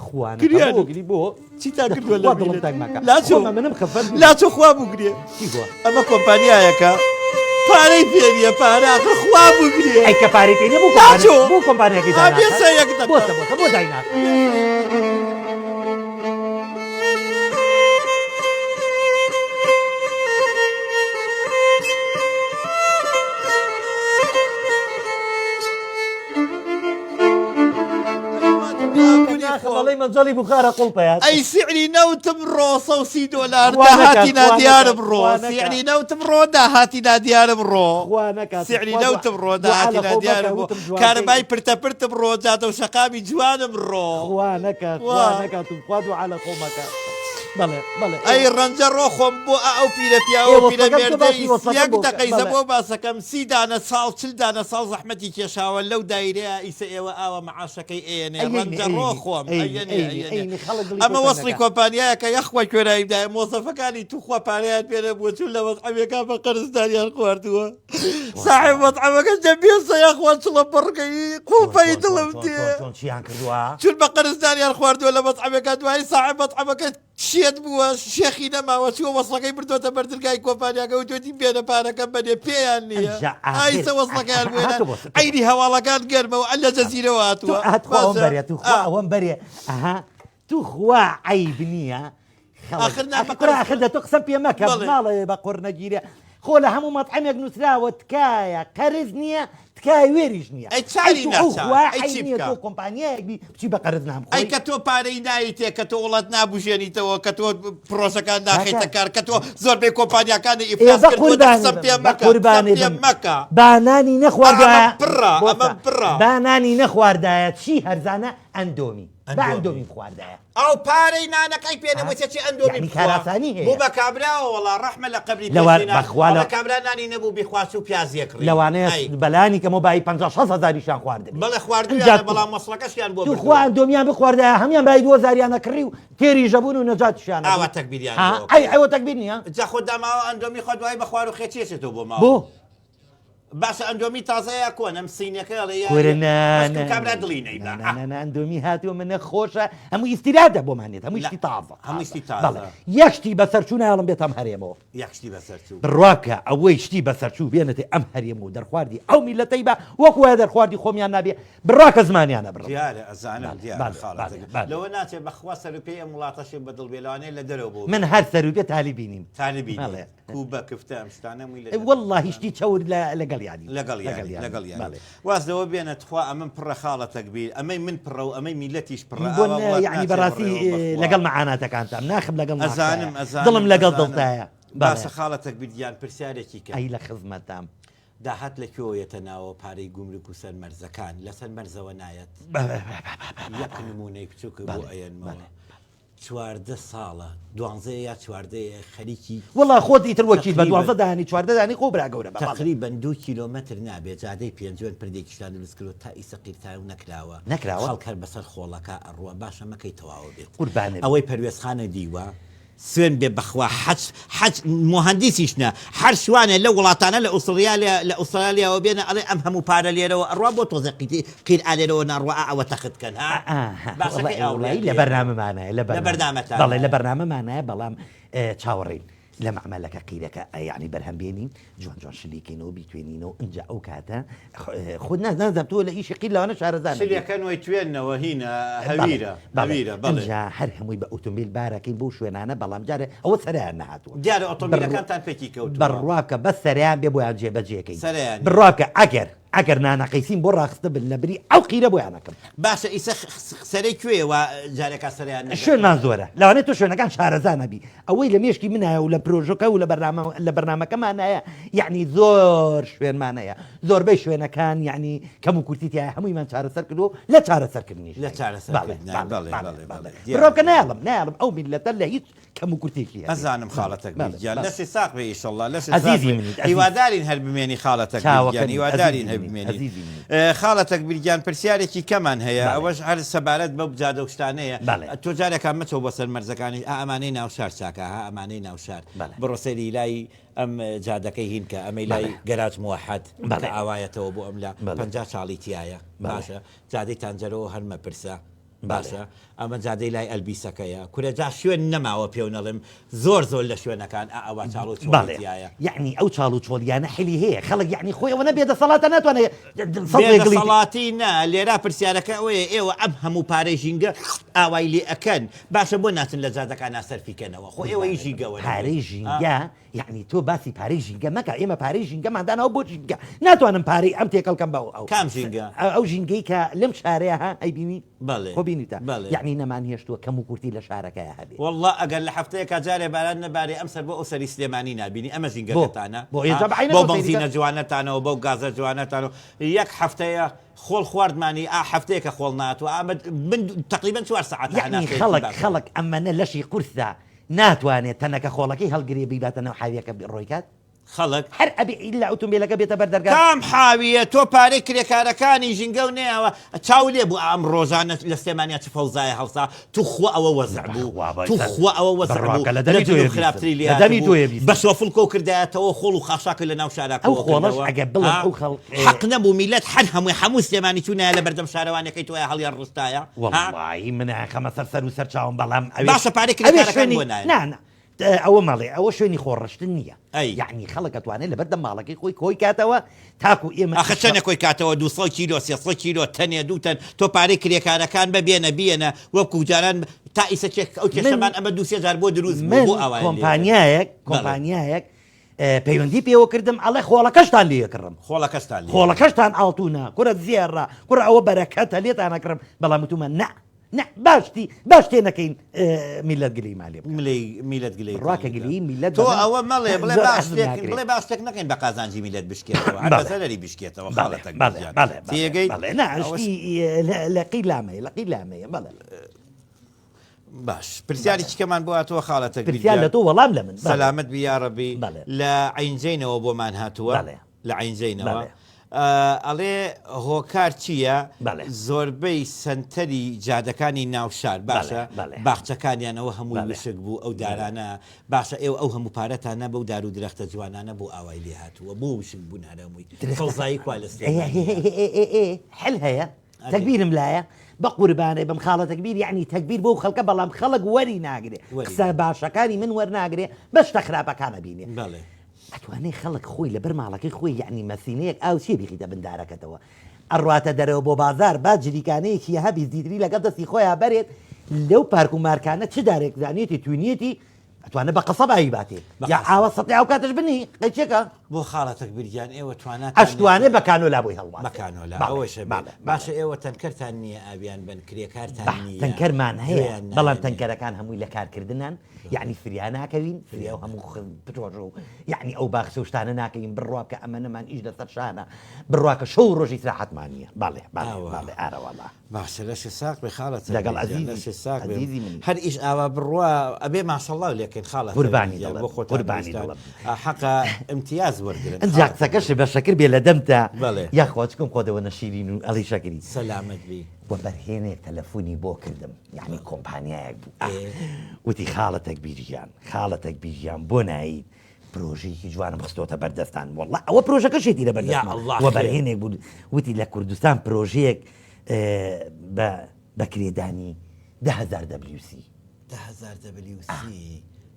Speaker 2: خوا نەکا
Speaker 1: گریانم
Speaker 2: بۆ گری بۆ
Speaker 1: چیتان
Speaker 2: دە
Speaker 1: کردووە لە
Speaker 2: خوا دڵم
Speaker 1: میللەت
Speaker 2: تەنگ مەکە
Speaker 1: لاچۆ
Speaker 2: خۆمە منم خەفەت نییە
Speaker 1: لاچۆ خوا بگرێ
Speaker 2: چی بووە؟
Speaker 1: ئەمە کۆمپانیایەکە پارەی پێ نییە پارە ئاخر خوا بگرێ
Speaker 2: ئەی کە پارەی پێ نییە بۆ کۆمپانیا
Speaker 1: لاچۆ
Speaker 2: بۆ کۆمپانیاکەی
Speaker 1: ئا
Speaker 2: دایناخات
Speaker 1: بێسە یەک دەقە
Speaker 2: بۆسە بۆسە بۆ دایناخات
Speaker 1: ئەی سعری نەوتم ڕۆ 130 دۆلار داهاتی نادیارم ڕۆ سعری نەوتم ڕۆ داهاتی نادیارم ڕۆ سعری نەوتم ڕۆ داهاتی نادیارم ڕۆ کارەبای پرتە پرتم ڕۆ جادە و شەقامی جوانم ڕۆ
Speaker 2: خوا نەکا خوا نەکا توخوا دوعا لە خۆ مەکە بەڵێ بەڵێ
Speaker 1: ئەی ڕەنجە ڕۆ خۆم بۆ ئە ئەو پیرە پیاوە و پیرە مێردەی یەک دەقەی زە بۆ باسەکەم سی دانە ساڵ چل دانە ساڵ زەحمەتی کێشاوە لەو دایرەیە ئیسە ئێوە ئاوا مەعاشەکەی ئەیەنێ ڕەنجە ڕۆ خۆم ئەیەنێ ئەیەنێ ئەمە وەسڵی کۆمپانیایەکە یەخوا کوێرایی دایە مۆزەفەکانی توخوا پارەیان پێ نەبووە چون لە مەتعەمێکا بە قەرزداریان خواردووە ساحێب مەتعەمەکەش دەبێسە یاخوا چڵە بڕگەی قوڵپەی دڵم دێ
Speaker 2: چیان کردووە
Speaker 1: چون بە قەرزداریان خواردووە لە مەتعەمێکا دوایی ساحێب مەتعەمەکە شێت بووە شێخی نەماوە چووە وەسڵەکەی بردۆتە بەردرگای کۆمپانیاکە وتوێتی بێنە پارەکەم بەنێ پێیان نییە
Speaker 2: ئەنجا ئاخر
Speaker 1: ئایسە وەسڵەکەیان بۆ هێنان
Speaker 2: هاتۆ بۆ تۆ
Speaker 1: عەینی هەواڵەکان گەرمە و لە جەزیرەوە
Speaker 2: تۆ
Speaker 1: هاتووە
Speaker 2: ئەت خوا ئەوەم
Speaker 1: باشە
Speaker 2: بەرێ تو خوا
Speaker 1: ئا
Speaker 2: ئەوەم بەرێ ئەها تو خوا عەیب نییە خەڵک
Speaker 1: ئاخر نا
Speaker 2: ئەخ
Speaker 1: بە
Speaker 2: کورە
Speaker 1: قەرز
Speaker 2: ئاخر دە تۆ قسەم پێ مەکە
Speaker 1: بەڵێ
Speaker 2: ماڵێ بە قوڕ نەگیرێ. خۆ لە هەموو مەتعەمێک نووسراوە تکایە قەرز نییە تکایە وێریش نییە.
Speaker 1: ئەی
Speaker 2: ئەی
Speaker 1: چاری
Speaker 2: تو ئەو
Speaker 1: ناچار
Speaker 2: خوایە
Speaker 1: ئەی
Speaker 2: عەیب
Speaker 1: چی
Speaker 2: نییە
Speaker 1: بکا؟
Speaker 2: تۆ کۆمپانیایەک بی بچی بە قەرز نان
Speaker 1: ئەی
Speaker 2: بخۆی؟
Speaker 1: کە تۆ پارەی نایتێ کە تۆ وڵات نابوژێنیتەوە کە تۆ پرۆژەکان
Speaker 2: کاکە
Speaker 1: ناخەیتە کار کە تۆ زۆربەی کۆمپانیاکانی
Speaker 2: ئێ
Speaker 1: ئیفلاس
Speaker 2: بە
Speaker 1: کردووە دە
Speaker 2: قوربانی
Speaker 1: قسەم
Speaker 2: بم
Speaker 1: پێ
Speaker 2: بە
Speaker 1: مەکە قسەم
Speaker 2: قوربانی
Speaker 1: پێ
Speaker 2: بم
Speaker 1: مەکە
Speaker 2: با نانی
Speaker 1: ئا ئەمە
Speaker 2: نەخواردایە
Speaker 1: پڕە ئەمە
Speaker 2: بۆسە
Speaker 1: پڕە.
Speaker 2: با نانی نەخواردایە چی هەرزانە ئەندۆمی با
Speaker 1: ئەندۆمی.
Speaker 2: ئەندۆمی بخواردایە.
Speaker 1: ئەو پارەی نانەکەی پێ نەبوو چەکی ئەندۆمی
Speaker 2: یەعنی
Speaker 1: بخوا
Speaker 2: کارئاسانی هەیە.
Speaker 1: بوو بە کابراوە وەڵا ڕەحمە لە قەبری
Speaker 2: لەوان
Speaker 1: پێشینا
Speaker 2: بەخوا لە
Speaker 1: ئەڵێ کابرا نانی نەبوو بیخوا چوو پیازێ کڕی
Speaker 2: لەوانەیە
Speaker 1: ئەی
Speaker 2: بەلانی کەمەوە بایی 50 60 هەزاریشیان خواردبێ
Speaker 1: بەڵێ
Speaker 2: ئینجا
Speaker 1: خواردویانە بەڵام مەسڵەکەشیان بۆ
Speaker 2: توخوا
Speaker 1: بردووە
Speaker 2: ئەندۆمیان بخواردایە هەموان بایی 2000یان ئەکڕی و تێریش ئەبوون و نەجاتیشیان
Speaker 1: ئاوا
Speaker 2: ئەبوو
Speaker 1: تەکبیریان
Speaker 2: ها
Speaker 1: بۆ
Speaker 2: ئەی
Speaker 1: ئەکرد
Speaker 2: ئەوە تەکبیر نییە؟
Speaker 1: جا خۆ داماوە ئەندۆمی خوا دوایی بە خوار و خێچی ئەچێتەوە بۆ
Speaker 2: بۆ؟
Speaker 1: ماڵ باشە ئەندۆمی تازەیە یا کۆن ئەم سینەکە ئەڵێ یا
Speaker 2: کورە نا
Speaker 1: بەشکم
Speaker 2: نا
Speaker 1: کابرا
Speaker 2: نا
Speaker 1: دڵی نەیبا
Speaker 2: نا
Speaker 1: ئا.
Speaker 2: نا نا ئەندۆمی هاتووە منە خۆشە هەموو ئیستیرادە بۆمان نێت هەموو
Speaker 1: لا
Speaker 2: شتی تازە
Speaker 1: هەموو
Speaker 2: تازە
Speaker 1: شتی
Speaker 2: بەڵێ
Speaker 1: تازە
Speaker 2: یەک شتی بەسەرچوو نایەڵم بێتە ئەم هەرێمەوە.
Speaker 1: یەک شتی بەسەرچوو.
Speaker 2: بڕوا بکە ئەوەی شتی بەسەرچوو بێنێتە ئەم هەرێم و دەرخواردی ئەو میللەتەی با وەکو وایە دەرخواردی خۆمیان نابێ بڕوا کە زمانیان ئەبڕم.
Speaker 1: دیارە ئەزانم
Speaker 2: بەڵێ
Speaker 1: دیارە
Speaker 2: بەڵێ
Speaker 1: خاڵە
Speaker 2: بەڵێ
Speaker 1: تەکبیر
Speaker 2: بەڵێ.
Speaker 1: لەوە ناچێ بەخوا سەروپێی ئەم وڵاتەشم بەدڵ بێ لەوانەیە لە دەرەوە بۆ
Speaker 2: من
Speaker 1: بێ.
Speaker 2: هەر سەروپێ تالیبینیم.
Speaker 1: تالیبینی
Speaker 2: بەڵێ.
Speaker 1: کوبە کفتە ئەم شتانە هەمووی لە دەرەوە
Speaker 2: وەڵڵاهی شتی چەور لە لەگەڵیانیم.
Speaker 1: لەگەڵیانی
Speaker 2: لەگەڵیانیم
Speaker 1: لەگەڵیانی.
Speaker 2: بەڵێ.
Speaker 1: واز لەوە بێنە تخوا ئەمن پڕە خاڵە تەکبیر ئەمەی من پڕە و ئەمەی میللەتیش پڕە
Speaker 2: بۆ
Speaker 1: ئاوا وڵات
Speaker 2: یەعنی
Speaker 1: ناچێ
Speaker 2: بەڕاستی
Speaker 1: بەڕێوە بەخوا.
Speaker 2: لەگەڵ مەعاناتەکانتام ناخم لەگەڵ ناختایە
Speaker 1: ئەزانم ئەزانم
Speaker 2: دڵم لەگەڵ
Speaker 1: ئەزانم.
Speaker 2: دڵتایە. بەڵێ.
Speaker 1: باشە خاڵە تەکبیر گیان پرسیارێکی کەم.
Speaker 2: ئەی لە خزمەتام.
Speaker 1: داهات لە کوێوە یەتە ناوەوە پارەی گومرک و سەر مەرزەکان لەسەر مەرزەوە نایەت؟ یەک نموونەی بچووکت بۆ
Speaker 2: بەڵێ
Speaker 1: ئەیەنمەوە
Speaker 2: بەڵێ.
Speaker 1: 14 ساڵە دوانزەیە یا چواردەیە خەریکی
Speaker 2: وەڵا خۆت ئیتر وەکیل بە
Speaker 1: تەقریبەن
Speaker 2: دوانزە دانی 14 دانی خۆ برا گەورە بە بەڵێ.
Speaker 1: تەقریبەن دوو کیلۆمەتر نابێ جادەی پێنجوێن پردێکیشتان دروست کردوە تا ئیسە قیرتاو نەکراوە
Speaker 2: نەکراوە؟
Speaker 1: خەڵک هەر بەسەر خۆڵەکا ئەڕوا باشە مەکەی تەواوە بێت
Speaker 2: قوربانت بم.
Speaker 1: ئەوەی پەروێزخانە دیوە سوێن بێ بەخوا حەج حەج موهەندیسیش نا هەر شوانێ لەو وڵاتانە لە ئوستڕیالیا لە ئوسترالیاوە بێنە ئەڵێ ئەم هەموو پارە لێرەوە ئەڕوا بۆ تۆزێ قیتی قیر ئا لێرەوە ناڕوا ئا ئەوە تەخت کەن ها
Speaker 2: ئاها
Speaker 1: باسەکەی
Speaker 2: وەڵای
Speaker 1: ئاوڕیان
Speaker 2: وەڵایی لە
Speaker 1: پێ
Speaker 2: بەرنامەمانایە لە
Speaker 1: لە
Speaker 2: بەرنامە بەڵێ لە
Speaker 1: بەرنامەتانایە.
Speaker 2: بەرنامەمانایە بەڵام چاوەڕێین لە مەعمەلەکە قیرەکە یەعنی بەرهەم بێنین جوان جوان شلی کەینەوە بیتوێنینەوە ئینجا ئەو کاتە خۆ نازانم تۆ لە ئیشی قیر لەوانە شارەزا نەبی.
Speaker 1: شلەکەن وەی توێنەوە هینە هەویرە هەویرە بەڵێ.
Speaker 2: ئینجا هەر هەمووی بە ئوتومبیل بارەکەین بەو شوێنانە بەڵام جارێ ئەوە سەرەیان نەهاتووە.
Speaker 1: دیارە ئۆتۆمبیلەکانتان پێکی کەوتووە.
Speaker 2: بڕوا بکە بەس سەرەیان بێ بۆیان جێبەجێ کەین.
Speaker 1: سەرەیان.
Speaker 2: بڕوا بکە ئەگەر ئەگەر نانەقەیسیم بۆ ڕاخستبن لە بری ئەو قیرە بۆیان ئەکەم.
Speaker 1: باشە ئیسە سەرەی کوێیە وا جارێکا سەرەیان نەگرتوە؟
Speaker 2: شوێنمان زۆرە لەوانەیە تۆ شوێنەکان شارەزا نەبی ئەوەی لە مێشکی منایە و لە پرۆژەکە و لە بەرنامە لە بەرنامەکەمانایە یەعنی زۆر شوێنمان هەیە زۆربەی شوێنەکان یەعنی کەم و کورتی تیایە هەموویمان چارەسەر کردووە و لە چارەسەرکردنیش
Speaker 1: لە
Speaker 2: داین.
Speaker 1: چارەسەرکردنای
Speaker 2: بەڵێ
Speaker 1: بەڵێ
Speaker 2: بەڵێ
Speaker 1: بەڵێ
Speaker 2: بەڵێ
Speaker 1: بەڵێ
Speaker 2: بڕوا بکە
Speaker 1: دیارە.
Speaker 2: نایەڵم نایەڵم ئەو میللەتە لە هیچ کەم و کورتێکی هەبێ.
Speaker 1: ئەزانم خاڵە تەکبیر
Speaker 2: بەڵێ
Speaker 1: گیان
Speaker 2: بەڵێ.
Speaker 1: لەشی ساغ بێ ئیشەڵا لەشت ساغ
Speaker 2: ئەزیزی
Speaker 1: بێ
Speaker 2: منیت ئەزیز.
Speaker 1: هیوادارین هەر بمێنی خاڵە تەکبیر گیان
Speaker 2: چاوەکەمی
Speaker 1: هیوادارین
Speaker 2: ئەزیزی
Speaker 1: هەر
Speaker 2: منیت
Speaker 1: بمێنی
Speaker 2: ئەزیزی منیت.
Speaker 1: خاڵە تەکبیر گیان پرسیارێکی کەمان هەیە
Speaker 2: بەڵێ.
Speaker 1: ئەوەش هەر سەبارەت بەو جادە و شتانەیە
Speaker 2: بەڵێ.
Speaker 1: تۆ جارێکا مەچۆ بۆ سەر مەرزەکانیش ئا ئەمانەی ناوشار چاکە ها ئەمانەی ناوشار
Speaker 2: بەڵێ.
Speaker 1: بڕۆ سەیری لای ئەم جادەکەی هین کە ئەمەی لای
Speaker 2: بەڵێ.
Speaker 1: گەراج موەحەد کە
Speaker 2: بەڵێ.
Speaker 1: ئاوایەتەوە بۆ ئەم لا
Speaker 2: بەڵێ.
Speaker 1: 50 چاڵی تیایە
Speaker 2: بەڵێ.
Speaker 1: باشە جادەی تانجەرەوە هەر مەپرسە
Speaker 2: بەڵێ.
Speaker 1: باشە ئەمە جادەی لای ئەلبیسەکەیە کورە جا شوێن نەماوە پێو نەڵێم زۆر زۆر لە شوێنەکان ئا ئەوا چاڵ و چۆڵی
Speaker 2: بەڵێ
Speaker 1: تیایە.
Speaker 2: یەعنی ئەو چاڵ و چۆڵیانە حلی هەیە خەڵک یەعنی خۆی ئەوەنە بێ دەسەڵاتە ناتوانێ سەد
Speaker 1: بێ
Speaker 2: گڵی
Speaker 1: دەسەڵاتی نا لێرا پرسیارەکە ئەوەیە ئێوە ئەم هەموو پارەی ژینگە ئاوای لێ ئەکەن باشە بۆ ناچن لە جادەکانا سەرفی کەنەوە خۆ ئێوە ی ژینگەوە نەبێ
Speaker 2: پارەی
Speaker 1: ئا.
Speaker 2: ژینگە یەعنی تۆ باسی پارەی ژینگە مەکە ئێمە پارەی ژینگەمان داناوە بۆ ژینگە ناتوانم پارەی ئەم تێکەڵ کەم بە ئەو
Speaker 1: کام ژینگە؟
Speaker 2: ئەو ژینگەی کە لەم شارەیە ها ئەیبینی
Speaker 1: بەڵێ
Speaker 2: خۆ بینیتە
Speaker 1: بەڵێ.
Speaker 2: یەعنی نەمانهێشتووە کەم و کورتی لە شارەکەیا هەبێ.
Speaker 1: وەڵڵا ئەگەر لە هەفتەیەکا جارێ باران نەبارێ ئەم سەر بۆ ئەو سەری سلێمانی نابینی ئەمە
Speaker 2: بۆ؟
Speaker 1: ژینگەکەتانە
Speaker 2: بۆ ئێ
Speaker 1: ها
Speaker 2: جا بە عەینەکەوە
Speaker 1: بەو
Speaker 2: سەیری کە.
Speaker 1: بەنزینە جوانەتانەوە بەو گازە جوانەتانەوە یەک هەفتەیە خۆڵ خواردمانی ئا هەفتەیەکە خۆڵ ناتوە ئەمە من تەقریبەن چوار سەعاتە
Speaker 2: یەعنی
Speaker 1: هەناسەیەکی
Speaker 2: خەڵک
Speaker 1: باشم.
Speaker 2: خەڵک ئەمەنە لەشی قورسە ناتوانێ تەنەکە خۆڵەکەی هەڵگرێ بیباتە ناو حاویەکە ڕۆیکات؟
Speaker 1: خەڵک.
Speaker 2: هەر ئەبێ ئیلا ئوتومبیلەکە بێتە بەر دەرگا.
Speaker 1: کام حاویە تۆ پارەی کرێکارەکانی ژینگە و نەیاوە چاو لێ بوو ئەم ڕۆژانە لە سلێمانیا چ فەوزایە هەڵسا توخوا ئەوە وەزع بوو
Speaker 2: بەخوا بە
Speaker 1: توخوا ئەوە وەزع
Speaker 2: بڕوا
Speaker 1: بوو
Speaker 2: کە لە
Speaker 1: لە
Speaker 2: دەمی
Speaker 1: جنوب
Speaker 2: تۆیە بیستم
Speaker 1: خراپتری
Speaker 2: لە دەمی
Speaker 1: لێهاتبوو
Speaker 2: تۆیە بیستم.
Speaker 1: بە شۆفڵ کۆ کردایەتەوە خۆڵ و خاشاکە لە ناو شارا
Speaker 2: ئەو
Speaker 1: کۆ
Speaker 2: خۆڵەش
Speaker 1: کردەوە
Speaker 2: ئەگەر بڵێم
Speaker 1: ها
Speaker 2: ئەو خەڵ
Speaker 1: حەق نەبوو میلەت هەر هەمووی هەموو سلێمانی چوونایە لە بەردەم شارەوانیەکەی تۆیا هەڵیان ڕستایە ها
Speaker 2: وەڵڵاهی من ئەخەمە سەر سەر و سەر چاوم بەڵام ئەوێ
Speaker 1: باشە پارەی
Speaker 2: ئەوێ
Speaker 1: کرێکارەکان
Speaker 2: شوێنی
Speaker 1: بۆ نایەن
Speaker 2: نا نا ئەوە مەڵێ ئەوە شوێنی خۆ ڕشتن نییە
Speaker 1: ئەی.
Speaker 2: یەعنی خەڵک ئەتوانێت لەبەردەم ماڵەکەی خۆی کۆی کاتەوە تاکو ئێمە
Speaker 1: ئاخە چەنە کۆی کاتەوە 200 کیلۆ 300 کیلۆ تەنێ دوو تەن تۆ پارەی کرێکارەکان بە بێنە بیەنە وەکو جاران تا ئیسە چێک ئەو
Speaker 2: من
Speaker 1: کێشەمان ئەمە دوو سێ جار بۆ دروست بوو
Speaker 2: من
Speaker 1: بۆ ئاوایان لێ کرد
Speaker 2: کۆمپانیایەک
Speaker 1: بەڵێ
Speaker 2: کۆمپانیایەک. پەیوەندی پێوە کردم ئەڵێ خۆڵەکەشتان لێ کڕم
Speaker 1: خۆڵەکەشتان لێ
Speaker 2: خۆڵەکەشتان ئاڵتونە کورە زێڕە کوڕە ئەوە بەرەکەتە لێتان ئەکڕم بەڵام وتومە نا نا باشتی باش تێ نەکەین میلەت گلەیمان لێ بکات.
Speaker 1: ملەی میلەت گلەیتان
Speaker 2: ڕوا کە
Speaker 1: لێ بکات.
Speaker 2: گلەیی میلەت
Speaker 1: تۆ
Speaker 2: بە من
Speaker 1: ئەوە مەڵێ بڵێ
Speaker 2: زۆر
Speaker 1: باش
Speaker 2: حەزم
Speaker 1: شتێک
Speaker 2: ناکرێ.
Speaker 1: بڵێ باش شتێک نەکەین بە قازانجی میلەت بشکێتەوە هەر بە
Speaker 2: بەڵێ
Speaker 1: زەرەری بشکێتەوە
Speaker 2: بەڵێ
Speaker 1: خاڵە تەکبیر
Speaker 2: بەڵێ
Speaker 1: گیان
Speaker 2: بەڵێ بەڵێ
Speaker 1: تێگەیت
Speaker 2: بەڵێ نا
Speaker 1: ئەوەش
Speaker 2: شتی لە قی لامەیە لە قی لامەیە بەڵێ.
Speaker 1: باش پرسیاری چیکەمان بۆ هاتووە خاڵە تەکبیر
Speaker 2: پرسیار لە
Speaker 1: گیان
Speaker 2: تۆ وەڵام لە من بەڵێ
Speaker 1: سەلامەت بی یاڕەبی
Speaker 2: بەڵێ
Speaker 1: لە عەینجەینەوە بۆمان هاتووە
Speaker 2: بەڵێ
Speaker 1: لە عەینجەینەوە
Speaker 2: بەڵێ.
Speaker 1: ئەڵێ هۆکار چییە
Speaker 2: بەڵێ.
Speaker 1: زۆربەی سەنتەری جادەکانی ناوشار
Speaker 2: بەڵێ
Speaker 1: باشە
Speaker 2: بەڵێ.
Speaker 1: باخچەکانیان ئەوە هەمووی
Speaker 2: بەڵێ.
Speaker 1: وشک بوو ئەو
Speaker 2: بەڵێ.
Speaker 1: دارانە باشە ئێوە ئەو هەموو پارەتانە بەو دار و درەختە جوانانە بۆ ئاوای لێ هاتووە بۆ وشک بوون هەر هەمووی
Speaker 2: درەختەکە
Speaker 1: سەوزایی کوا لە
Speaker 2: ئێ
Speaker 1: سلێمانییە؟
Speaker 2: ئێ ئێ ئێ حل هەیە
Speaker 1: ئەرێ.
Speaker 2: تەکبیرم لایە بەقوربانێ بم خاڵە تەکبیر یەعنی تەکبیر بۆ خەڵکە بەڵام خەڵک وەری ناگرێ
Speaker 1: وەری
Speaker 2: قسە
Speaker 1: ناگرێ.
Speaker 2: باشەکانی من وەرناگرێ بەس شتە خراپەکان ئەبینێ
Speaker 1: بەڵێ.
Speaker 2: ئەتوانێ خەڵک خۆی لەبەر ماڵەکەی خۆی یەعنی مەسینەیەک ئاو چیە بیخیتە بن دارەکەتەوە ئەڕواتە دەرەوە بۆ بازار با جریکانەیەکی هەبی زیتری لەگەڵ دەستی خۆیا بەرێت لەو پارک و مارکانە چ دارێک زانیەتی توینیەتی ئەتوانێ بە قەسەب ئاوی باتێ
Speaker 1: بە
Speaker 2: یا
Speaker 1: قەسەب.
Speaker 2: ئاوە سەتڵی ئاو کاتش بنی قەیچێکە
Speaker 1: بۆ خاڵە تەکبیر گیان ئێوە تواناتان نیە
Speaker 2: ئەشتوانێ بە کانۆلا بۆی
Speaker 1: بە
Speaker 2: هەڵواسێ
Speaker 1: کانۆلا
Speaker 2: بەڵێ
Speaker 1: ئەوەشە بێ
Speaker 2: بەڵێ بەڵێ
Speaker 1: باشە ئێوە تەنکەرتان نییە ئاویان بەن کرێکارتان
Speaker 2: با
Speaker 1: نییە
Speaker 2: تەنکەرمان هەیە
Speaker 1: گوێیان
Speaker 2: بەڵام
Speaker 1: نایەنێ
Speaker 2: تەنکەرەکان هەمووی لە کارکردنان یەعنی فریا ناکەوین فریا و هەموو پرۆژە و یەعنی ئەو باخچە و شتانە ناکەوین بڕوا بکە ئەمەنەمان ئیش لەسەر شانە بڕوا کە شەو و ڕۆژ ئیسراحەتمان نییە بەڵێ بەڵێ
Speaker 1: ئاوا
Speaker 2: بەڵێ ئارەوەڵا
Speaker 1: باشە لەشت ساغ بێ خاڵە
Speaker 2: لەگەڵ
Speaker 1: تەکبیر گیان
Speaker 2: ئەزیزی
Speaker 1: لەشت ساغ بێ
Speaker 2: ئەزیزی منی
Speaker 1: هەر ئیش ئاوا بڕوا ئەبێ ماشەڵڵاو لێکەین خاڵە تەکبیر
Speaker 2: قوربانی
Speaker 1: گیان
Speaker 2: دڵم
Speaker 1: بۆ خۆتان
Speaker 2: قوربانی
Speaker 1: دروستان
Speaker 2: دڵم
Speaker 1: حەقە ئیمتیاز وەرگرن
Speaker 2: ئنجا
Speaker 1: خاڵە
Speaker 2: قسەکەشت
Speaker 1: تەکبیر
Speaker 2: بە شەکر بێ لە دەمتا
Speaker 1: بەڵێ
Speaker 2: یاخوا چکم خۆت ئەوەنە شیرین و ئەڵێی شەکری
Speaker 1: سەلامەت بی.
Speaker 2: وەبەرهێنێک تەلەفونی بۆ کردم یەعنی کۆمپانیایەک بوو ئاه
Speaker 1: ئێ.
Speaker 2: وتی خاڵە تەکبیر گیان خاڵە تەکبیر گیان بۆ ناییت پرۆژەیەکی جوانم خستۆتە بەردەستان وەڵا ئەوە پرۆژەکەشێتی لە
Speaker 1: یا
Speaker 2: بەردەستما
Speaker 1: ئەڵڵا خێر.
Speaker 2: وەبەرهێنێک بوو وتی لە کوردستان پرۆژەیەک بە بە کرێدانی 10000 WC
Speaker 1: 10000 WC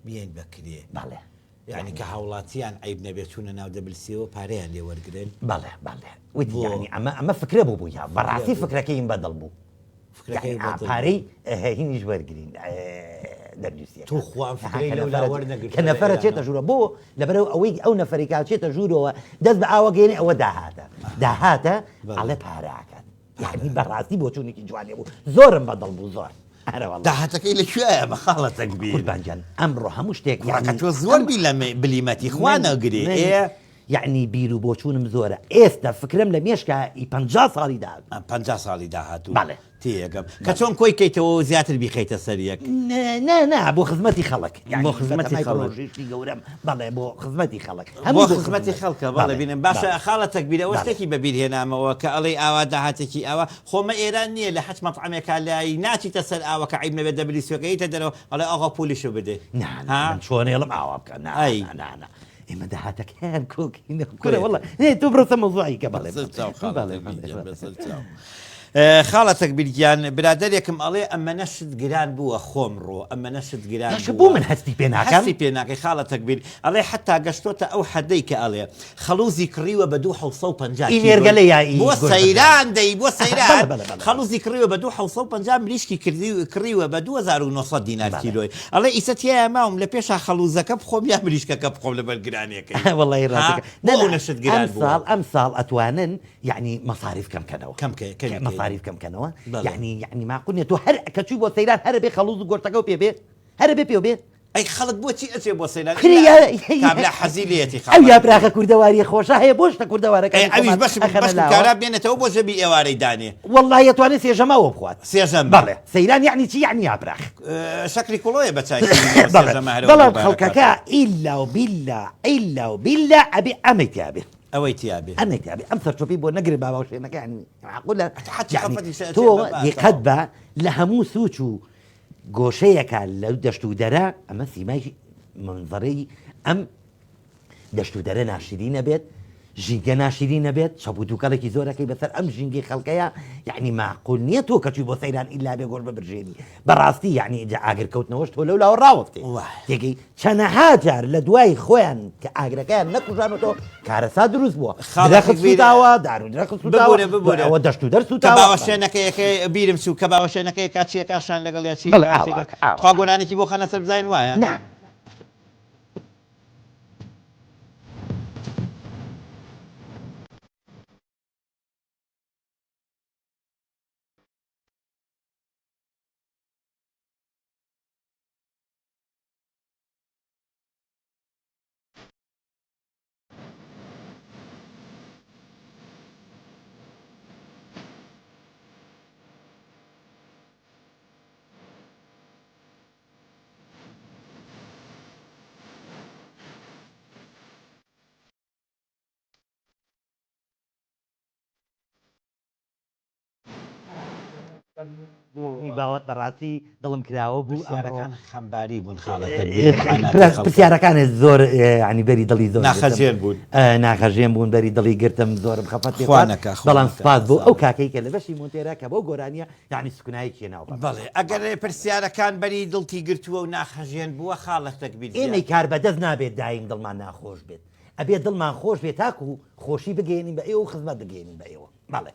Speaker 1: بیەین بە کرێ.
Speaker 2: بەڵێ.
Speaker 1: یانی کە هاوڵاتیان عەیب نەبێت چوونە ناو دەبلسیەوە پارەیان لێ وەرگرن؟
Speaker 2: بەڵێ بەڵێ وتی یانی ئەمە ئەمە فکرە بوو بوو یا بەڕاستی فکرەکەیم بەدڵ بوو
Speaker 1: فکرەکەی
Speaker 2: یانی پارەی هینیش وەرگرین دەبلسیەکە.
Speaker 1: توخوا ئەم فکرەی لەولا وەرنەگرتووە
Speaker 2: کە نەفەرە چێتە ژوورە بۆ لەبەرەوە ئەوەی ئەو نەفەری کا چێتە ژوورەوە دەست بە ئاوە گەێنێ ئەوە داهاتە داهاتە ئەڵێ پارەکات یعنی بەڕاستی بۆچوونێکی جوانێ بوو زۆرم بەدڵ بوو زۆر ئەرەوەڵا.
Speaker 1: داهاتەکەی لە کوێیە بە خاڵە تەکبیر؟
Speaker 2: قوربان گیان ئەمڕۆ هەموو شتێک
Speaker 1: کوڕەکە
Speaker 2: یعنی
Speaker 1: تۆ زۆر بی لە بلیمەتی خوا
Speaker 2: من
Speaker 1: نەگرێ
Speaker 2: من
Speaker 1: ئێ
Speaker 2: یعنی بیر و بۆچوونم زۆرە ئێستا فکرم لە مێشکا ئی 50 ساڵی داهاتوو
Speaker 1: 50 ساڵی داهاتوو
Speaker 2: بەڵێ.
Speaker 1: تێیەگەم کە چۆن کۆی کەیتەوە و زیاتر بیخەیتە سەر یەک.
Speaker 2: نا نا بۆ خزمەتی خەڵک یعنی
Speaker 1: بۆ خزمەتی
Speaker 2: بەتەمای
Speaker 1: خەڵک.
Speaker 2: پرۆژەیەکی گەورەم بەڵێ بۆ خزمەتی خەڵک
Speaker 1: بۆ
Speaker 2: هەمووی بۆ
Speaker 1: خزمەتی
Speaker 2: خزمەت
Speaker 1: خەڵکە بەڵێ
Speaker 2: بەڵێ
Speaker 1: بینم باشە
Speaker 2: بەڵێ
Speaker 1: خاڵە تەکبیر ئەوە
Speaker 2: بەڵێ.
Speaker 1: شتێکی بەبیر هێنامەوە کە ئەڵێی ئاوا داهاتێکی ئاوا خۆ مە ئێران نییە لە حەچ مەتعەمێکا لای ناچیتە سەر ئاوەکە عەیب نەبێ دەبلیسیۆکە یتە دەرەوە ئەڵێ ئاغا پولیشو بدێ
Speaker 2: نا نا
Speaker 1: ها
Speaker 2: من چۆن ئێڵم ئاوا بکە نا
Speaker 1: ئەی
Speaker 2: نا نا نا ئێمە داهاتەکەیان کۆکەینەوە کورە
Speaker 1: کۆیەکەن.
Speaker 2: وەڵا نێ تۆ بڕۆ سەر مەوزوعی کە بەڵێ
Speaker 1: بەسەر چاو خاڵە
Speaker 2: بەڵێ
Speaker 1: تەکبیر
Speaker 2: بەڵێ
Speaker 1: گیان
Speaker 2: بەڵێ.
Speaker 1: بەسەر چاو. خاڵە تەکبیر گیان برادەرێکم ئەڵێ ئەمەنە شت گران بووە خۆم ڕۆ ئەمەنە شت گران
Speaker 2: باشە بۆ
Speaker 1: بووە
Speaker 2: من هەستی پێ ناکەم؟
Speaker 1: هەستی پێ ناکەی خاڵە تەکبیر ئەڵێ حەتا گەشتۆتە ئەو حەدەی کە ئەڵێ خەڵوزی کڕیوە بە دوو 750
Speaker 2: ئی
Speaker 1: کیلۆی
Speaker 2: نێرگەلە یا ئی
Speaker 1: بۆ
Speaker 2: گۆشت بزن؟
Speaker 1: سەیران دەی بۆ سەیران
Speaker 2: بەڵێ بەڵێ بەڵێ
Speaker 1: خەڵوزی کڕیوە بە دوو 750 مریشکی کردی کڕیوە بە 2900 دینار
Speaker 2: بەڵێ.
Speaker 1: کیلۆی ئەڵێ ئیسە تیایا ماوم لە پێشا خەڵوزەکە بخۆم یا مریشکەکە بخۆم لەبەر گرانیەکەی
Speaker 2: وەڵی
Speaker 1: ها
Speaker 2: ڕاستەکە
Speaker 1: بۆ
Speaker 2: نا نا
Speaker 1: ئەونە شت گران بووە؟
Speaker 2: ئەمساڵ ئەمساڵ ئەتوانن یەعنی مەساریف کەم کەنەوە
Speaker 1: کەم کە کەمی کەینەوە
Speaker 2: مەساریف کەم کەنەوە
Speaker 1: بەڵێ.
Speaker 2: یەعنی یەعنی ماقول نیە تۆ هەر کە چووی بۆ سەیران هەرە بێ خەڵوز و گۆشتەکەو پێ بێ هەرە بێ پێو بێ
Speaker 1: ئەی خەڵک بۆچی ئەچێ بۆ سەیران
Speaker 2: کورە
Speaker 1: ئیلا
Speaker 2: یا
Speaker 1: کابرا حەزی لێیەتی
Speaker 2: ئەو
Speaker 1: خاڵە
Speaker 2: یاپراخە کوردەواریە خۆشە هەیە بۆ شتە
Speaker 1: ئەی
Speaker 2: کوردەوارەکانی
Speaker 1: ئەویش
Speaker 2: خۆمان
Speaker 1: بەش
Speaker 2: ئەخەنە
Speaker 1: بەشکم
Speaker 2: لاوە
Speaker 1: کارا بێنێتەوە بۆ ژەمی ئێوارەی دانێ
Speaker 2: وەڵڵاهی ئەتوانێ سێژەمە ئەوە بخوات
Speaker 1: سێژەمە
Speaker 2: بەڵێ سەیران یەعنی چی یەعنی یاپراخ
Speaker 1: شەکری کوڵۆیە بە چای شیرینەوە
Speaker 2: بەڵێ
Speaker 1: سێژەمە هەرەوە
Speaker 2: بەڵام
Speaker 1: دووبارە
Speaker 2: خەڵکەکە
Speaker 1: کاتەوە
Speaker 2: ئیلا و بیلا ئیلا و بیلا ئەبێ ئەمەی تیا بێ
Speaker 1: ئەوەی تیا بێ.
Speaker 2: ئەمەی تیا بێ ئەم سەرچۆپی بۆ نەگرێ بابا و شوێنەکە یانی معقولە
Speaker 1: حەچی
Speaker 2: یانی
Speaker 1: خەفەتیشە ئەچێ
Speaker 2: تۆ
Speaker 1: بە باتەوە.
Speaker 2: دیقەت بە لە هەموو سوچ و گۆشەیەکە لەو دەشت و دەرە ئەمە سیمای منزەرەی ئەم دەشت و دەرە ناشرینە بێت ژینگە ناشرینە بێت چەپ و دووکەڵێکی زۆرەکەی بەسەر ئەم ژینگەی خەڵکەیە یعنی معقول نییە تۆ کە چووی بۆ سەیران ئیلا بێ گۆش ببرژێنی بەڕاستی یعنی ئینجا ئاگر کەوتنەوەش تۆ لەو لاوە ڕاوەستێ
Speaker 1: وایە.
Speaker 2: تێگەی چەنەها جار لە دوای خۆیان کە ئاگرەکەیان نەکوژانەوە کارەسات دروست بووە
Speaker 1: خاڵە
Speaker 2: درەخت
Speaker 1: تەکبیر
Speaker 2: سوتاوە دار و درەخت سوتاوە
Speaker 1: ببورە ببورە
Speaker 2: ئەوە دەشت و دەر
Speaker 1: کە
Speaker 2: سوتاوە
Speaker 1: باوەشێنەکەیەکەی بیرم چوو کە باوەشێنەکەی کا چیە کاشان لەگەڵ یا چی
Speaker 2: بەڵێ ئاوا ئاوا
Speaker 1: تخوا گۆرانێکی بۆ خەنە سەر بزانین وایە
Speaker 2: نا. باوەڕ بەڕاستی دڵم کراوە بوو ئەمڕۆ.
Speaker 1: پرسیارەکان خەمباری بوون خاڵە تەگبیر معاناتی خەڵکە.
Speaker 2: پرسیارەکانت زۆر یانی بەری دڵی زۆر گرتم.
Speaker 1: ناخەژێن بوون.
Speaker 2: ناخەژێن بوون بەری دڵی گرتم زۆرم خەفەت پێ
Speaker 1: خوا
Speaker 2: خوارد
Speaker 1: نەکا خوا
Speaker 2: بەڵام
Speaker 1: نەکا
Speaker 2: سوپاس بۆ ئەو
Speaker 1: ئەزانم.
Speaker 2: کاکەی کە لە بەشی مۆنتێرە کە بەو گۆرانیە یانی سکنایەکی هێناوە بە
Speaker 1: بەڵێ ئەگەر پرسیارەکان بەری دڵتی گرتووە و ناخهەژێن بووە خاڵە تەگبیر گیان.
Speaker 2: ئێمەی کاربەدەست نابێت دایم دڵمان ناخۆش بێت ئەبێت دڵمان خۆش بێت تاکو خۆشی بگەیەنین بە ئێوە و خزمەت بگەیەنین بە ئێوە بەڵێ.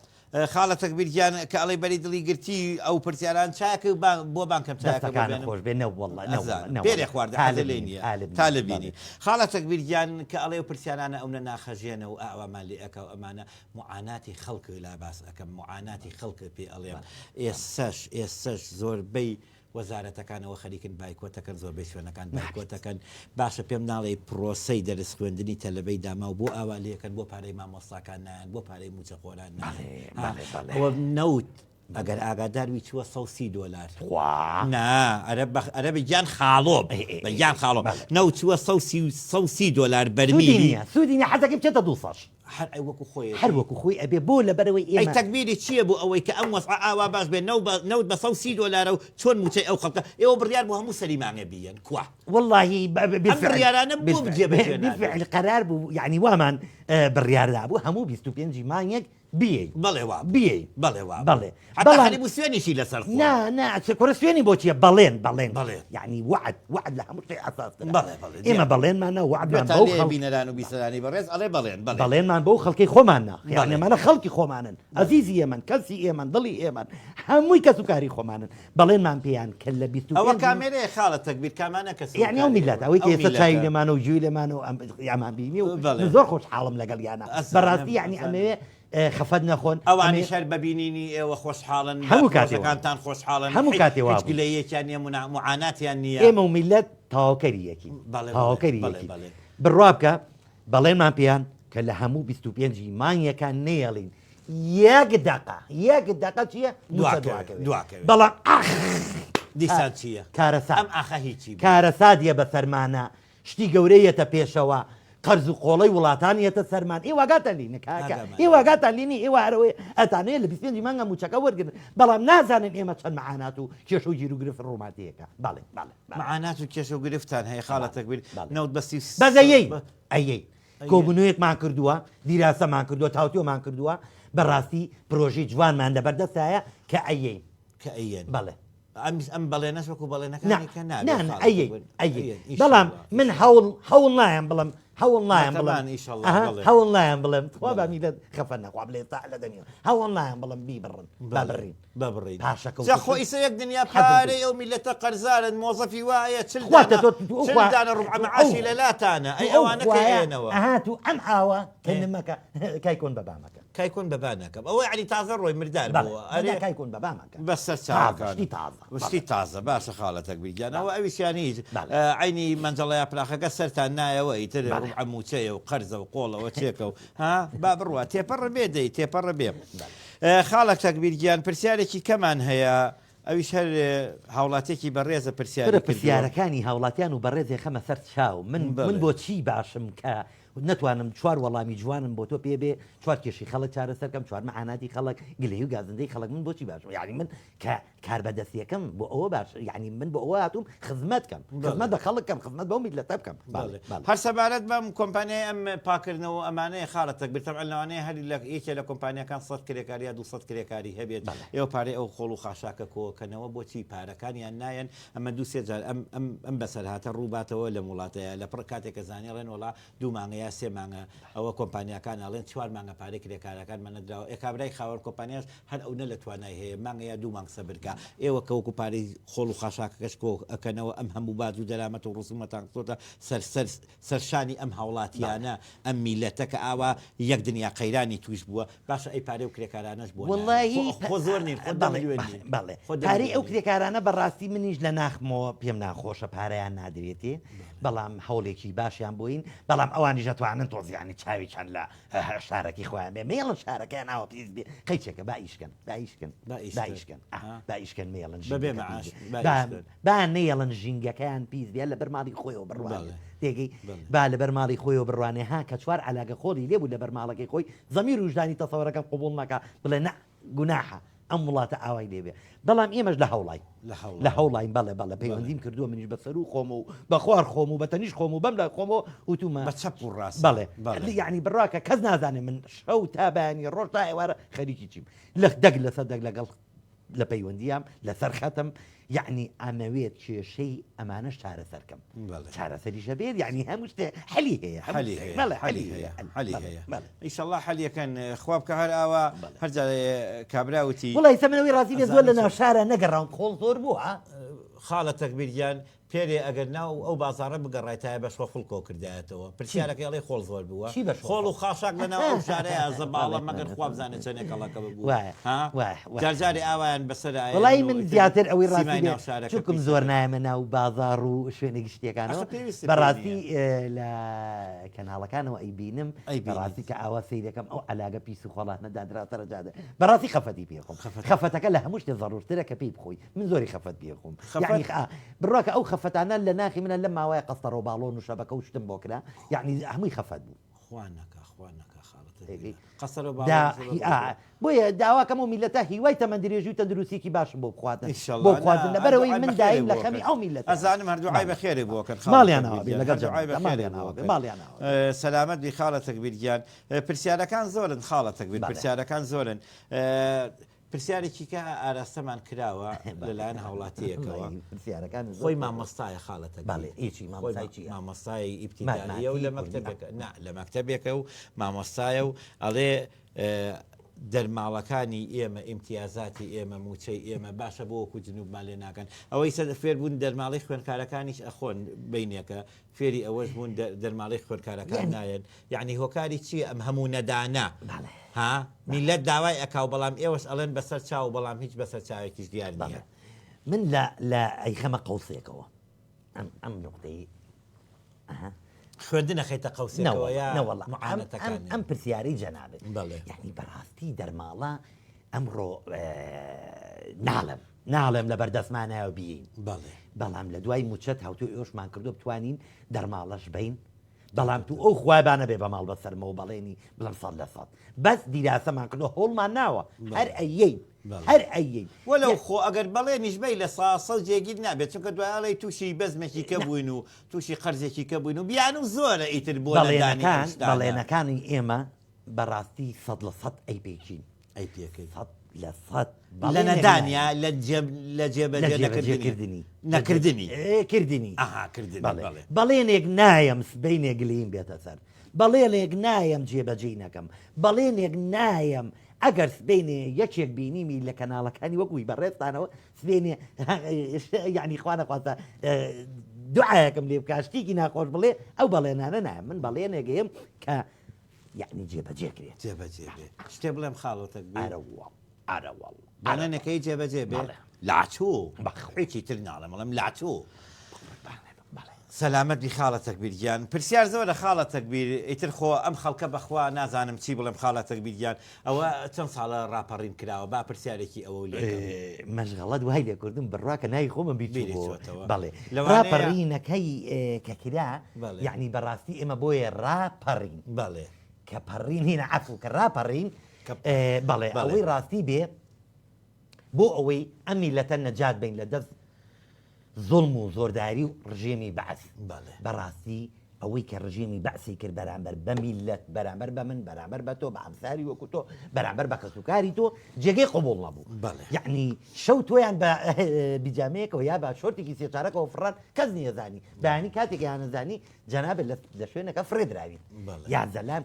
Speaker 1: خاڵە تەکبیر گیان کە ئەڵێی بەری دڵی گرتی ئەو پرسیاران چاکە و بۆ بانکەم چاکە بۆ
Speaker 2: دەستەکانت
Speaker 1: بێنم
Speaker 2: خۆش بێ نەوەڵڵا نەوەڵڵا
Speaker 1: ئەزانم
Speaker 2: نەوەڵڵا
Speaker 1: پێرێ خواردە حەزت
Speaker 2: تالب
Speaker 1: لێی
Speaker 2: نیم
Speaker 1: نییە
Speaker 2: تالب نیم
Speaker 1: تالب
Speaker 2: بەڵێ
Speaker 1: بینی خاڵە تەکبیر گیان کە ئەڵێ ئەو پرسیارانە ئەونە ناخەژێنە و ئاوامان لێ ئەکا و ئەمانە موعاناتی خەڵک لا باس ئەکەم موعاناتی خەڵک پێ ئەڵێم ئێسەش ئێسەش زۆربەی وەزارەتەکانەوە خەریکن بایکۆتەکەن زۆربەی شوێنەکان بایکۆتەکەن باشە پێم ناڵێی پرۆسەی دەرس خوێندنی تەلەبەی داماو بۆ ئاوا لێکەن بۆ پارەی مامۆستاکان نایەن بۆ پارەی موچەخۆران نایەن ها ئەوە نەوت ئەگەر ئاگادار بی چووە 130 دۆلار
Speaker 2: خوا
Speaker 1: نا ئەرە بە ئەرە بە گیان خاڵۆ بە گیان خاڵۆ نەوت چووە 130 دۆلار
Speaker 2: سوودی
Speaker 1: بەرمیلی
Speaker 2: نییە سوودی نییە حەزەکەی بچێتە 200
Speaker 1: هەر ئەی وەکو خۆیەتی.
Speaker 2: هەر وەکو خۆی ئەبێ بۆ لەبەرئەوەی
Speaker 1: ئەی
Speaker 2: ئێمە.
Speaker 1: تەگبیری چیە بۆ ئەوەی کە ئەم وەزعە ئاوا باش بێ نەو بە نەوت بە 130 دۆلارە و چۆن موچەی ئەو خەڵکە ئێوە بڕیار بوو هەموو سەری مانگێ بیەن کوا؟
Speaker 2: وەڵاهی
Speaker 1: ئەم
Speaker 2: بالفعل
Speaker 1: بڕیارانە بۆ
Speaker 2: بالفعل
Speaker 1: جێبەجێ نابێ؟
Speaker 2: بالفعل قەرار بوو یانی وامان بڕیار دابوو هەموو 25 ی مانگێک بیەین
Speaker 1: بەڵێ وا بوو
Speaker 2: بیەین
Speaker 1: بەڵێ وا بوو
Speaker 2: بەڵێ
Speaker 1: حەتا
Speaker 2: بەڵام
Speaker 1: خەریک بوو سوێنیشی لەسەر خوارد.
Speaker 2: نا نا چ کوڕە سوێنی بۆ چیە بەڵێن بەڵێن
Speaker 1: بەڵێن.
Speaker 2: یانی وەعد وەعد لە هەموو شتێک ئەساسترە
Speaker 1: بەڵێ بەڵێ
Speaker 2: ئێمە
Speaker 1: دیارە.
Speaker 2: بەڵێنمان نا وەعدمان
Speaker 1: گوێتان
Speaker 2: بەو
Speaker 1: لێیە
Speaker 2: خەڵک
Speaker 1: بینەران و بیسەرانی بەڕێز ئەڵێ بەڵێن بەڵێ.
Speaker 2: بەڵێنمان بەو خەڵکەی خۆمان نا یانی
Speaker 1: بەڵێ.
Speaker 2: ئەمانە خەڵکی خۆمانن
Speaker 1: بەڵێ.
Speaker 2: ئەزیزی ئێمەن کەسی ئێمەن دڵی ئێمەن هەمووی کەس و کاری خۆمانن بەڵێنمان پێیان کە لە
Speaker 1: ئەوە
Speaker 2: 25
Speaker 1: کامێرەیە خاڵە تەگبیر کامانە کەس و
Speaker 2: یانی ئەو
Speaker 1: کاری
Speaker 2: میللەتە
Speaker 1: ئێوەن
Speaker 2: ئەوەی کە
Speaker 1: ئەو
Speaker 2: ئێستا چاوی
Speaker 1: میللەتە.
Speaker 2: لێمانە و گوێی لێمانە و ئەم ئەمان بینی و
Speaker 1: بەڵێ.
Speaker 2: من زۆر خۆشحاڵم لەگەڵیانە
Speaker 1: ئەزانم
Speaker 2: بەڕاستی یانی
Speaker 1: ئەزانم.
Speaker 2: ئەمەوێ خەفەت نەخۆن.
Speaker 1: ئەوانیش هەر بە بینینی ئێوە خۆشحاڵن، بە
Speaker 2: هەموو کاتێ وابوو.
Speaker 1: پرۆژەکانتان خۆشحاڵن،
Speaker 2: هەموو کاتێ
Speaker 1: هیچ
Speaker 2: وابوو.
Speaker 1: گلەییەکیان نییە، موعاناتیان نییە.
Speaker 2: ئێمە و میللەت تەواوکەری یەکین.
Speaker 1: بەڵێ بەڵێ
Speaker 2: تەواوکەری
Speaker 1: بەڵێ
Speaker 2: یەکین.
Speaker 1: بەڵێ.
Speaker 2: بڕوا بکە بەڵێنمان پێیان کە لە هەموو 25 ی مانگێکا نەیەڵین یەک دەقە یەک دەقە چییە مووچە
Speaker 1: دواکەوێ
Speaker 2: دواکەوێ.
Speaker 1: دواکەوێ.
Speaker 2: بەڵام ئاخ
Speaker 1: دیسان چییە؟
Speaker 2: کارەسات.
Speaker 1: ئەم ئاخە هیچی بوو.
Speaker 2: کارەسات یە بەسەرمانا. شتی گەورە یەتە پێشەوە قەرز و قۆڵەی وڵاتان یەتە سەرمان ئێوە ئاگاتان لێ نیە کاکە ئێوە ئاگاتان لێ نیە ئێوە هەر ئەوەیە ئەتانەوێ لە 25 مانگا مووچەکە وەرگرن بەڵام نازانن ئێمە چەند مەعانات و کێشە و گیروگرفت ڕوومان تێکا بەڵێ بەڵێ بەڵێ.
Speaker 1: مەعانات و کێشە و گرفتان هەیە خاڵە تەکبیر
Speaker 2: بەڵێ.
Speaker 1: نەوت بە سی و
Speaker 2: بەس ئەیەی ئەیەی
Speaker 1: ئەیەی.
Speaker 2: کۆبوونەوەیەکمان کردووە دیراسەمان کردووە تاوتوێمان کردووە بەڕاستی پرۆژەی جوانمان لەبەردەستایە کە ئەیەین
Speaker 1: کە ئەیەن.
Speaker 2: بەڵێ.
Speaker 1: ئەم ئەم بەڵێنەش وەکو بەڵێنەکانی کە نابێ
Speaker 2: نا
Speaker 1: خاڵە
Speaker 2: ئەیەی
Speaker 1: تەکبیر.
Speaker 2: ئەیەی
Speaker 1: ئەیەن،
Speaker 2: بەڵام
Speaker 1: ئیشەڵڵا،
Speaker 2: من
Speaker 1: ئیشەڵڵا.
Speaker 2: هەوڵ هەوڵ نایەم بڵێم هەوڵ نایەم بڵێم
Speaker 1: مەتەمان ئیشەڵڵا
Speaker 2: ئەها
Speaker 1: بەڵێ.
Speaker 2: هەوڵ نایەم بڵێم تخوا با
Speaker 1: بەڵێ.
Speaker 2: میللەت خەفەت نەخوا بڵێ تا لە دەمی هەوڵ نایەم بڵێم بیبڕن با
Speaker 1: بەڵێ
Speaker 2: بڕین
Speaker 1: با بڕین.
Speaker 2: پاشەکەوت
Speaker 1: جا خۆ ئیسە یەک دنیا
Speaker 2: حەزم پێ.
Speaker 1: پارەی ئەو میللەتە قەرزارن مۆزەفی وایە چل
Speaker 2: خوا
Speaker 1: دانە
Speaker 2: تە تۆ تو ئەو
Speaker 1: چل
Speaker 2: خوا
Speaker 1: دانە ڕوبعە
Speaker 2: تو ئەو
Speaker 1: مەعاشی لە لاتانە
Speaker 2: تو
Speaker 1: ئەی
Speaker 2: ئەو
Speaker 1: ئەوانە کەی
Speaker 2: خوایە
Speaker 1: ئەیەنەوە؟
Speaker 2: ئەها تو ئەم ئاوە کە
Speaker 1: ئێ.
Speaker 2: نمەکە کای کۆن بە بامەکە.
Speaker 1: کای کۆن بە با نەکەم ئەوە یەعنی تازە ڕۆی مردار
Speaker 2: بەڵێ
Speaker 1: بووە
Speaker 2: بەدا
Speaker 1: ئەرێ
Speaker 2: کای کۆن بە بامەکە.
Speaker 1: بەسەر
Speaker 2: تازە
Speaker 1: چاوەکانم.
Speaker 2: شتی تازە
Speaker 1: شتی
Speaker 2: بەڵێ.
Speaker 1: تازە باشە خاڵە تەکبیر گیان ئەوە ئەویشیان هیچ
Speaker 2: بەڵێ.
Speaker 1: عەینی مەنجەڵە یاپراخەکە سەرتان نایەوە ئیتر
Speaker 2: بەڵێ.
Speaker 1: ڕوبعە مووچەیە و قەرزە و قۆڵەوە چێکە و ها با بڕوا تێپەڕە بێ دەی تێپەڕە بێ خاڵە تەکبیر گیان پرسیارێکی کەمان هەیە ئەویش هەر هاوڵاتیەکی بەڕێزە پرسیاری
Speaker 2: کورە
Speaker 1: کردووە.
Speaker 2: پرسیارەکانی هاوڵاتیان و بەڕێزێ خەمە سەر چاو من من
Speaker 1: بەڵێ.
Speaker 2: بۆ چی باشم کە نەتوانم چوار وەڵامی جوانم بۆ تۆ پێ بێ چوار کێشەی خەڵک چارەسەر کەم چوار مەعاناتی خەڵک گلەیی و گازندەی خەڵک من بۆچی باشم یانی من کە کاربەدەستیەکەم بۆ ئەوە باش یانی من بۆ ئەوە هاتووم خزمەت کەم خزمەت بە خەڵک کەم خزمەت بەو میللەتە بکەم بەڵێ بەڵێ.
Speaker 1: هەر سەبارەت بەم کۆمپانیای ئەم پاکردنەوە و ئەمانەیە خاڵە تەکبیر تەبعەن لەوانەیە هەر لە یەکێ لە کۆمپانیاکان سەد کرێکار یا 200 کرێکاری هەبێت ئێوە پارەی ئەو خۆڵ و خاشاکە کۆکەنەوە بۆچی پارەکانیان نایەن ئەمە دوو سێ جار ئەم ئەم ئەم بەسەرهاتە ڕووباتەوە لەم وڵاتەیە لەپڕ کاتێک کە زانی ئەڵێن وەڵا دوو مانگە یا سێ مانگە ئەوە کۆمپانیاکان ئەڵێن چوار مانگە پارەی کرێکارەکانمان نەدراوە ئێ کابرای خاوەن کۆمپانیاش هەر ئەونە لە توانای هەیە مانگە یا دوو مانگ سەبر کا ئێوە کە وەکو پارەی خۆڵ و خاشاکەکەش کۆ ئەکەنەوە ئەم هەموو باج و دەرامەت و ڕسومەتان خستۆتە سەر سەر سەر شانی ئەم هاوڵاتیانە ئەم میلەتە کە ئاوا یەک دنیا قەیرانی توش بووە باشە ئەی پارەی ئەو کرێکارانەش بۆ نایەن
Speaker 2: وەڵاهی
Speaker 1: خۆ خۆ زۆر نین خۆ دە
Speaker 2: بەڵێ
Speaker 1: ملیۆن
Speaker 2: بەڵێ
Speaker 1: نین
Speaker 2: بەڵێ
Speaker 1: خۆ دە
Speaker 2: پارەی
Speaker 1: ملیۆن
Speaker 2: ئەو
Speaker 1: نین.
Speaker 2: کرێکارانە بەڕاستی منیش لە ناخمەوە پێم ناخۆشە پارەیان نادرێتێ بەڵام هەوڵێکی باشیان بۆین بەڵام ئەوانیش ئەتوانن تۆزیانی چاویچان لە شارەکەی خۆیان بێ مەیەڵن شارەکەیان ئاوا پیس بێ قەیچێکە با ئیشکەن با ئیشکەن
Speaker 1: با ئیش
Speaker 2: با
Speaker 1: کەن.
Speaker 2: ئیشکەن
Speaker 1: ها؟
Speaker 2: با ئیشکەن مەیەڵن
Speaker 1: بەبێ
Speaker 2: ژینگەکە
Speaker 1: مەعاش
Speaker 2: پیس بێ.
Speaker 1: با
Speaker 2: با
Speaker 1: ئیش کەن.
Speaker 2: با نەیەڵن ژینگەکەیان پیس بێ لەبەر ماڵی خۆیەوە بڕوانێ
Speaker 1: بەڵێ.
Speaker 2: تێگەی
Speaker 1: بەڵێ.
Speaker 2: با لەبەر ماڵی خۆیەوە بڕوانێ ها کە چوار عەلاگە خۆڵی لێ بوو لەبەر ماڵەکەی خۆی زەمیر و ویژدانی تەسەوەرەکەم قبوڵ نەکا بڵێ نا گوناحە. ئەم وڵاتە ئاوای لێ بێ بەڵام ئێمەش لە هەوڵاین لە هەوڵاین بەڵێ بەڵێ پەیوەندیم کردووە منیش بە سەرو خۆم و بە خوار خۆم و بە تەنیش خۆم و بەم لای خۆمەوە وتومە
Speaker 1: بە چەپ و ڕاست
Speaker 2: بەڵێ یعنی بڕاکە کەس نازانێ من شەو تا بەیانی ڕۆژ تا ئێوارە خەریکی چیم لە دەگ لەسەر دەگ لەگەڵ لە پەیوەندیام لەسەر خەتم یەعنی ئەمەوێت کێشەی ئەمانەش چارەسەر کەم چارەسەریش هەبێت یەعنی هەموو شتێ حەلی هەیە
Speaker 1: حەلی هەیە بەڵێ حەلی هەیە حەلی هەیە ئیشەڵا حەلیەکەن خوا بکە هەر ئاوا هەر جارێ کابرا وتی
Speaker 2: وڵی ئیستا من ئەوەی ڕازی بێ زۆر لە ناو شارە نەگەڕاوم خۆڵ زۆر بووە
Speaker 1: خاڵە تەکبیر گیان پێرێ ئەگەر ناو ئەو بازاڕە بگەڕایتایە بەشخۆ خڵ کۆ کردایەتەوە پرسیارەکەی ئەڵێی خۆڵ زۆر بووە
Speaker 2: چی بەشخۆ
Speaker 1: خۆڵ و خاشاک لە ناو ئەو شارەیا زەباڵە مەگەر خوا بزانێ چەنێ کەڵەکە ببوو
Speaker 2: وایە
Speaker 1: ها
Speaker 2: وایە وایە
Speaker 1: جار جارێ ئاوایان بەسەر
Speaker 2: وەڵایی
Speaker 1: ئایەن و
Speaker 2: من
Speaker 1: ئیتر
Speaker 2: زیاتر ئەوەی ڕاستی
Speaker 1: سیمای
Speaker 2: بێ
Speaker 1: ناو شارەکە
Speaker 2: چونکم
Speaker 1: پیسە
Speaker 2: زۆر
Speaker 1: بێ
Speaker 2: نایەمە ناو بازاڕ و شوێنە گشتیەکانەوە
Speaker 1: ئەخە پێویستت پێی
Speaker 2: بەڕاستی
Speaker 1: نییە
Speaker 2: ئێ، لە کەناڵەکانەوە ئەیبینم
Speaker 1: ئەیبینیت
Speaker 2: بەڕاستی کە ئاوا سەیرەکەم ئەو عەلاگە پیس و خۆڵانە دانرا سەرە جادە بەڕاستی خەفەتی پێ خۆم
Speaker 1: خەفەتت
Speaker 2: خەفەتەکە لە هەموو شتێ زەڕوورترە کە پێی بخۆی من زۆری خەفەت پێ خۆم یەعنی
Speaker 1: خەفەت
Speaker 2: ئا بڕوا کە ئەو خەفەتانە لە ناخی منە لەم ماوەیە قەستەڕە و باڵۆن و شەبەکە و شتم بۆ کرا یەعنی هەمووی خەفەت بوو.
Speaker 1: خوا نەکا خوا نەکا خاڵە
Speaker 2: تێگەی
Speaker 1: تەگبیرە قەسەرە و
Speaker 2: دا
Speaker 1: باڵۆن و
Speaker 2: هی
Speaker 1: شەبەکە
Speaker 2: ئا
Speaker 1: بۆ
Speaker 2: بۆیە داواکەم ئەو میللەتە هیوای تەمەن درێژی و تەندروستیەکی باشم بۆ بخواتن بۆ
Speaker 1: ئیشەڵا نا
Speaker 2: بخوازن
Speaker 1: هەر
Speaker 2: لەبەرئەوەی
Speaker 1: دوعای
Speaker 2: من
Speaker 1: بەخێرێ
Speaker 2: دایم لە
Speaker 1: بۆ
Speaker 2: خەمی
Speaker 1: ئەکەن
Speaker 2: ئەو میللەتەیام
Speaker 1: ئەزانم هەر دوعای
Speaker 2: بەڵێ
Speaker 1: بەخێرێ بۆ ئەکەن خاڵە
Speaker 2: ماڵیان
Speaker 1: تەگبیر
Speaker 2: ئاوا بێ
Speaker 1: گیان
Speaker 2: لەگەڵ
Speaker 1: هەر دوعای
Speaker 2: جەنابتا
Speaker 1: بەخێرێ
Speaker 2: ماڵیان
Speaker 1: بۆ
Speaker 2: ئاوا بێ
Speaker 1: ئەکەن
Speaker 2: ماڵیان ئاوا بێ
Speaker 1: سەلامەت بی خاڵە تەگبیر گیان پرسیارەکان زۆرن خاڵە تەگبیر
Speaker 2: بەڵێ
Speaker 1: پرسیارەکان زۆرن پرسیارێکی کە ئاراستەمان کراوە لەلایەن هاوڵاتیەکەوە خۆی مامۆستایە خاڵە تەگبیر مامۆستای ئیبتیداییە و لە مەکتەبێکە نا لە مەکتەبێکە و مامۆستایە و ئەڵێ دەرماڵەکانی ئێمە ئیمتیازاتی ئێمە موچەی ئێمە باشە بۆ وەکو جنوبمان لێ ناکەن ئەوەی سەر فێربوون دەرماڵەی خوێندکارەکانیش ئەخۆن بینێکە فێری ئەوەش بوون دەرماڵەی خوێندکارەکان نایەن یەعنی هۆکاری چیە ئەم هەموو نەدانە ها میلەت داوای ئەکاو بەڵام ئێوەش ئەڵێن بەسەر چاو بەڵام هیچ بەسەر چاوێکیش دیار نییە.
Speaker 2: من لە لە ئەیخەمە قەوسێکەوە ئەم ئەم نوقتەی ئەها
Speaker 1: خوێندن ئەخەیتە قەوسێکەوە یا
Speaker 2: نەوەڵا
Speaker 1: معانەتەکان
Speaker 2: ئەم پرسیارەی جەنابت
Speaker 1: بەڵێ
Speaker 2: یعنی بەڕاستی دەرماڵە ئەمڕۆ ناڵێم ناڵێم لەبەر دەستمانایە بیین
Speaker 1: بەڵێ
Speaker 2: بەڵام لە دوای موچەت هاوتۆ ئێوەشمان کردو بتوانین دەرماڵەش بین بەڵام تو ئەو خوای با نەبێ بە ماڵ بەسەرمەوە بەڵێنی بڵم 100% بەس دیراسەمان کردو هەوڵمان ناوە هەر ئەیین هەر ئەیین
Speaker 1: وەلو خۆ ئەگەر بەڵێنیش بەی لە ساسە جێگیر نابێت چونکە دوای ئەڵێی تووشی بەزمێکی کە بووین و تووشی قەرزێکی کە بووین و بیانوو زۆرە ئیتر بۆ نەدانی ئەو
Speaker 2: بەڵێنەکان
Speaker 1: شتانە.
Speaker 2: بەڵێنەکانی ئێمە بەڕاستی 100% ئەیپێکین.
Speaker 1: ئەیپێکەی.
Speaker 2: 100%
Speaker 1: لە
Speaker 2: بەڵێنێک
Speaker 1: نەدان
Speaker 2: نایەین.
Speaker 1: یا لە جێ لە
Speaker 2: لە
Speaker 1: جێبەجێ نەکردنی؟
Speaker 2: جێبەجێکردنی.
Speaker 1: نەکردنی.
Speaker 2: ئێ کردنی.
Speaker 1: ئەها کردنی
Speaker 2: بەڵێ.
Speaker 1: بەڵێ.
Speaker 2: بەڵێنێک نایەم سبەینێ گلەییم بێتە سەر. بەڵێنێک نایەم جێبەجێی نەکەم. بەڵێنێک نایەم ئەگەر سبەینێ یەکێک بینیمی لە کەناڵەکانی وەکو هی بەڕێزتانەوە سبەینێ یەعنی خوا نەخواستە دوعایەکم لێ بکا شتێکی ناخۆش بڵێ ئەو بەڵێنانە نایەم. من بەڵێنێک ئەیەم کە یەعنی جێبەجێ کرێت.
Speaker 1: جێبەجێ بێ. شتێ بڵێم خاڵۆ تەکبیر؟
Speaker 2: ئەرەوەڵ ئەرەوەڵ.
Speaker 1: بەڵێنەکەی جێبەجێ بێ؟
Speaker 2: بەڵێ.
Speaker 1: لاچوو.
Speaker 2: بەخوا.
Speaker 1: هیچی تر ناڵێم ئەڵێم لاچوو.
Speaker 2: بەڵێ بەڵێ.
Speaker 1: سەلامەت بی خاڵە تەکبیر گیان. پرسیار زۆرە خاڵە تەکبیر ئیتر خۆ ئەم خەڵکە بەخوا نازانم چی بڵێم خاڵە تەکبیر گیان ئەوە چەند ساڵە ڕاپەڕین کراوە با پرسیارێکی ئەوەو لێ کەم.
Speaker 2: مەشغەڵەت وای لێ کردم بڕوا کە ناوی خۆمم بیر
Speaker 1: بیری
Speaker 2: چووبۆوە
Speaker 1: چۆتەوە
Speaker 2: بەڵێ
Speaker 1: لەوانەیە
Speaker 2: ڕاپەڕینەکەی کە کرا
Speaker 1: بەڵێ.
Speaker 2: یەعنی بەڕاستی ئێمە بۆیە ڕاپەڕین
Speaker 1: بەڵێ.
Speaker 2: کە پەڕین هینە عەفو کە ڕاپەڕین
Speaker 1: کە
Speaker 2: بەڵێ
Speaker 1: بەڵێ.
Speaker 2: ئەوەی ڕاستی بێ بۆ ئەوەی ئەم میللەتە نەجات بەین لە دەست زوڵم و زۆرداری و ڕژێمی بەعس.
Speaker 1: بەڵێ.
Speaker 2: بەڕاستی ئەوەی کە ڕژێمی بەعسی کرد بەرامبەر بە میللەت، بەرامبەر بە من، بەرامبەر بە تۆ، بە ئەمساری وەکو تۆ، بەرامبەر بە کەسوکاری تۆ، جێگەی قبوڵ نەبوو.
Speaker 1: بەڵێ.
Speaker 2: یەعنی شەو تۆیان بە بیجامەیەکەوە یا بە شۆرتێکی سێچارەکەوە فڕان، کەس نیەزانی. بەیانی کاتێک ئەیانەزانی جەنابت لە لە شوێنەکە فڕێ دراویت.
Speaker 1: بەڵێ.
Speaker 2: یا زەلام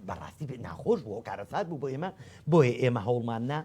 Speaker 2: بەڕاستی ناخۆش بوو، ئەو کارەسات بوو بۆ ئێمە، بۆیە ئێمە هەوڵمان نا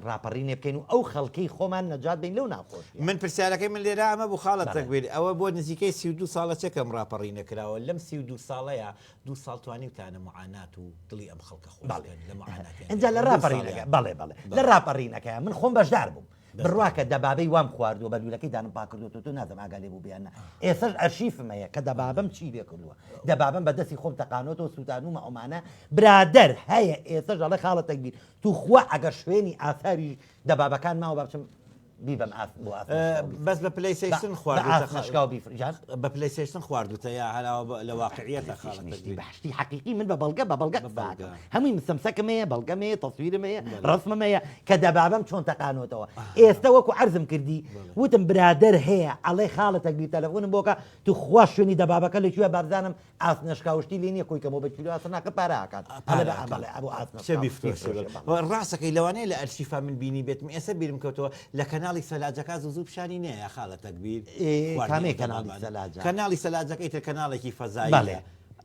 Speaker 2: ڕاپەڕینێ بکەین و ئەو خەڵکەی خۆمان نەجات بین لەو ناخۆشیە.
Speaker 1: من پرسیارەکەی من لێرە ئەمە بوو خاڵە
Speaker 2: بەڵێ.
Speaker 1: تەکبیر ئەوە بۆ نزیکەی 32 ساڵە چەکەم ڕاپەڕینە کراوە لەم 32 ساڵەیە دوو ساڵ توانیوتانە معانات و دڵی ئەم خەڵکە خۆش
Speaker 2: بەڵێ.
Speaker 1: بکەن لە معاناتیان
Speaker 2: ئینجا لە
Speaker 1: دوو
Speaker 2: ڕاپەڕینەکە
Speaker 1: ساڵیان.
Speaker 2: بەڵێ بەڵێ لە
Speaker 1: بەڵێ.
Speaker 2: ڕاپەڕینەکەیا من خۆم بەشدار بووم
Speaker 1: بەشدار
Speaker 2: بڕواکە دەبابەی وام خواردووە بە لوولەکەی دانم پاک کردووەتەوە تۆ نازم ئاگا لێ بوو بیان نا ئێسەش ئەرشیفم هەیە کە دەبابەم چی لێ کردووە دەبابەم بە دەستی خۆم تەقانۆتەوە سووتانومە ئەومانە برادەر هەیە ئێسەش ئەڵێ خاڵە تەکبیر توخوا ئەگەر شوێنی ئاساری دەبابەکان ماوە با بچم بیبەم ئاس بۆ ئاس نەشکاو بیفرۆشم.
Speaker 1: بەس بە پلەیسەیشن
Speaker 2: بە
Speaker 1: خواردووتە
Speaker 2: ئاس نەشکاو بیفرۆشم. جان؟
Speaker 1: بە پلەیسەیشن خواردووتە یا هەر ئاوا لە واقعیەتە خاڵە
Speaker 2: پلەیستەیشنیش
Speaker 1: تەگبیر؟
Speaker 2: بە شتی حەقیقی من بە بەڵگە بە بەڵگە
Speaker 1: بە
Speaker 2: قسە ئەکەم.
Speaker 1: بەڵگە.
Speaker 2: هەمووی مسەمسەکم هەیە، بەڵگەم هەیە، تەسویرم هەیە،
Speaker 1: بەڵێ.
Speaker 2: ڕەسمم هەیە کە دەبابەم چۆن تەقانۆتەوە. ئێستە وەکو عەرزم کردی
Speaker 1: بەڵێ.
Speaker 2: وتم برادەر هەیە ئەڵێ خاڵە تەگبیر تەلەفۆنم بۆ کە توخوا شوێنی دەبابەکە لە کوێیە بابزانم ئاسنەشکاو شتی لێ نیە کۆی کەمەوە بە کیلۆ ئاسن ناکە پارە ئەکات ئەڵێ بە بەڵێ ئەبۆ
Speaker 1: کچە
Speaker 2: ئاسنەشکاو
Speaker 1: بیفرۆشێ
Speaker 2: بیفرۆشێ
Speaker 1: بەڵێ
Speaker 2: بەڵێ.
Speaker 1: ڕاستەکەی لەوانەیە لە ئەرشیفا من بینیبێتم ئێسە بیرم کەوتەوە لە کەناڵی سەلاجەکە زوو زوو پیشانی نەیە خاڵە تەکبیر
Speaker 2: ئێ
Speaker 1: خواردنی
Speaker 2: کامەیە
Speaker 1: ئەو
Speaker 2: کەناڵی
Speaker 1: دەبابانە
Speaker 2: سەلاجە؟
Speaker 1: کەناڵی سەلاجەکە ئیتر کەناڵێکی فەزاییە
Speaker 2: بەڵێ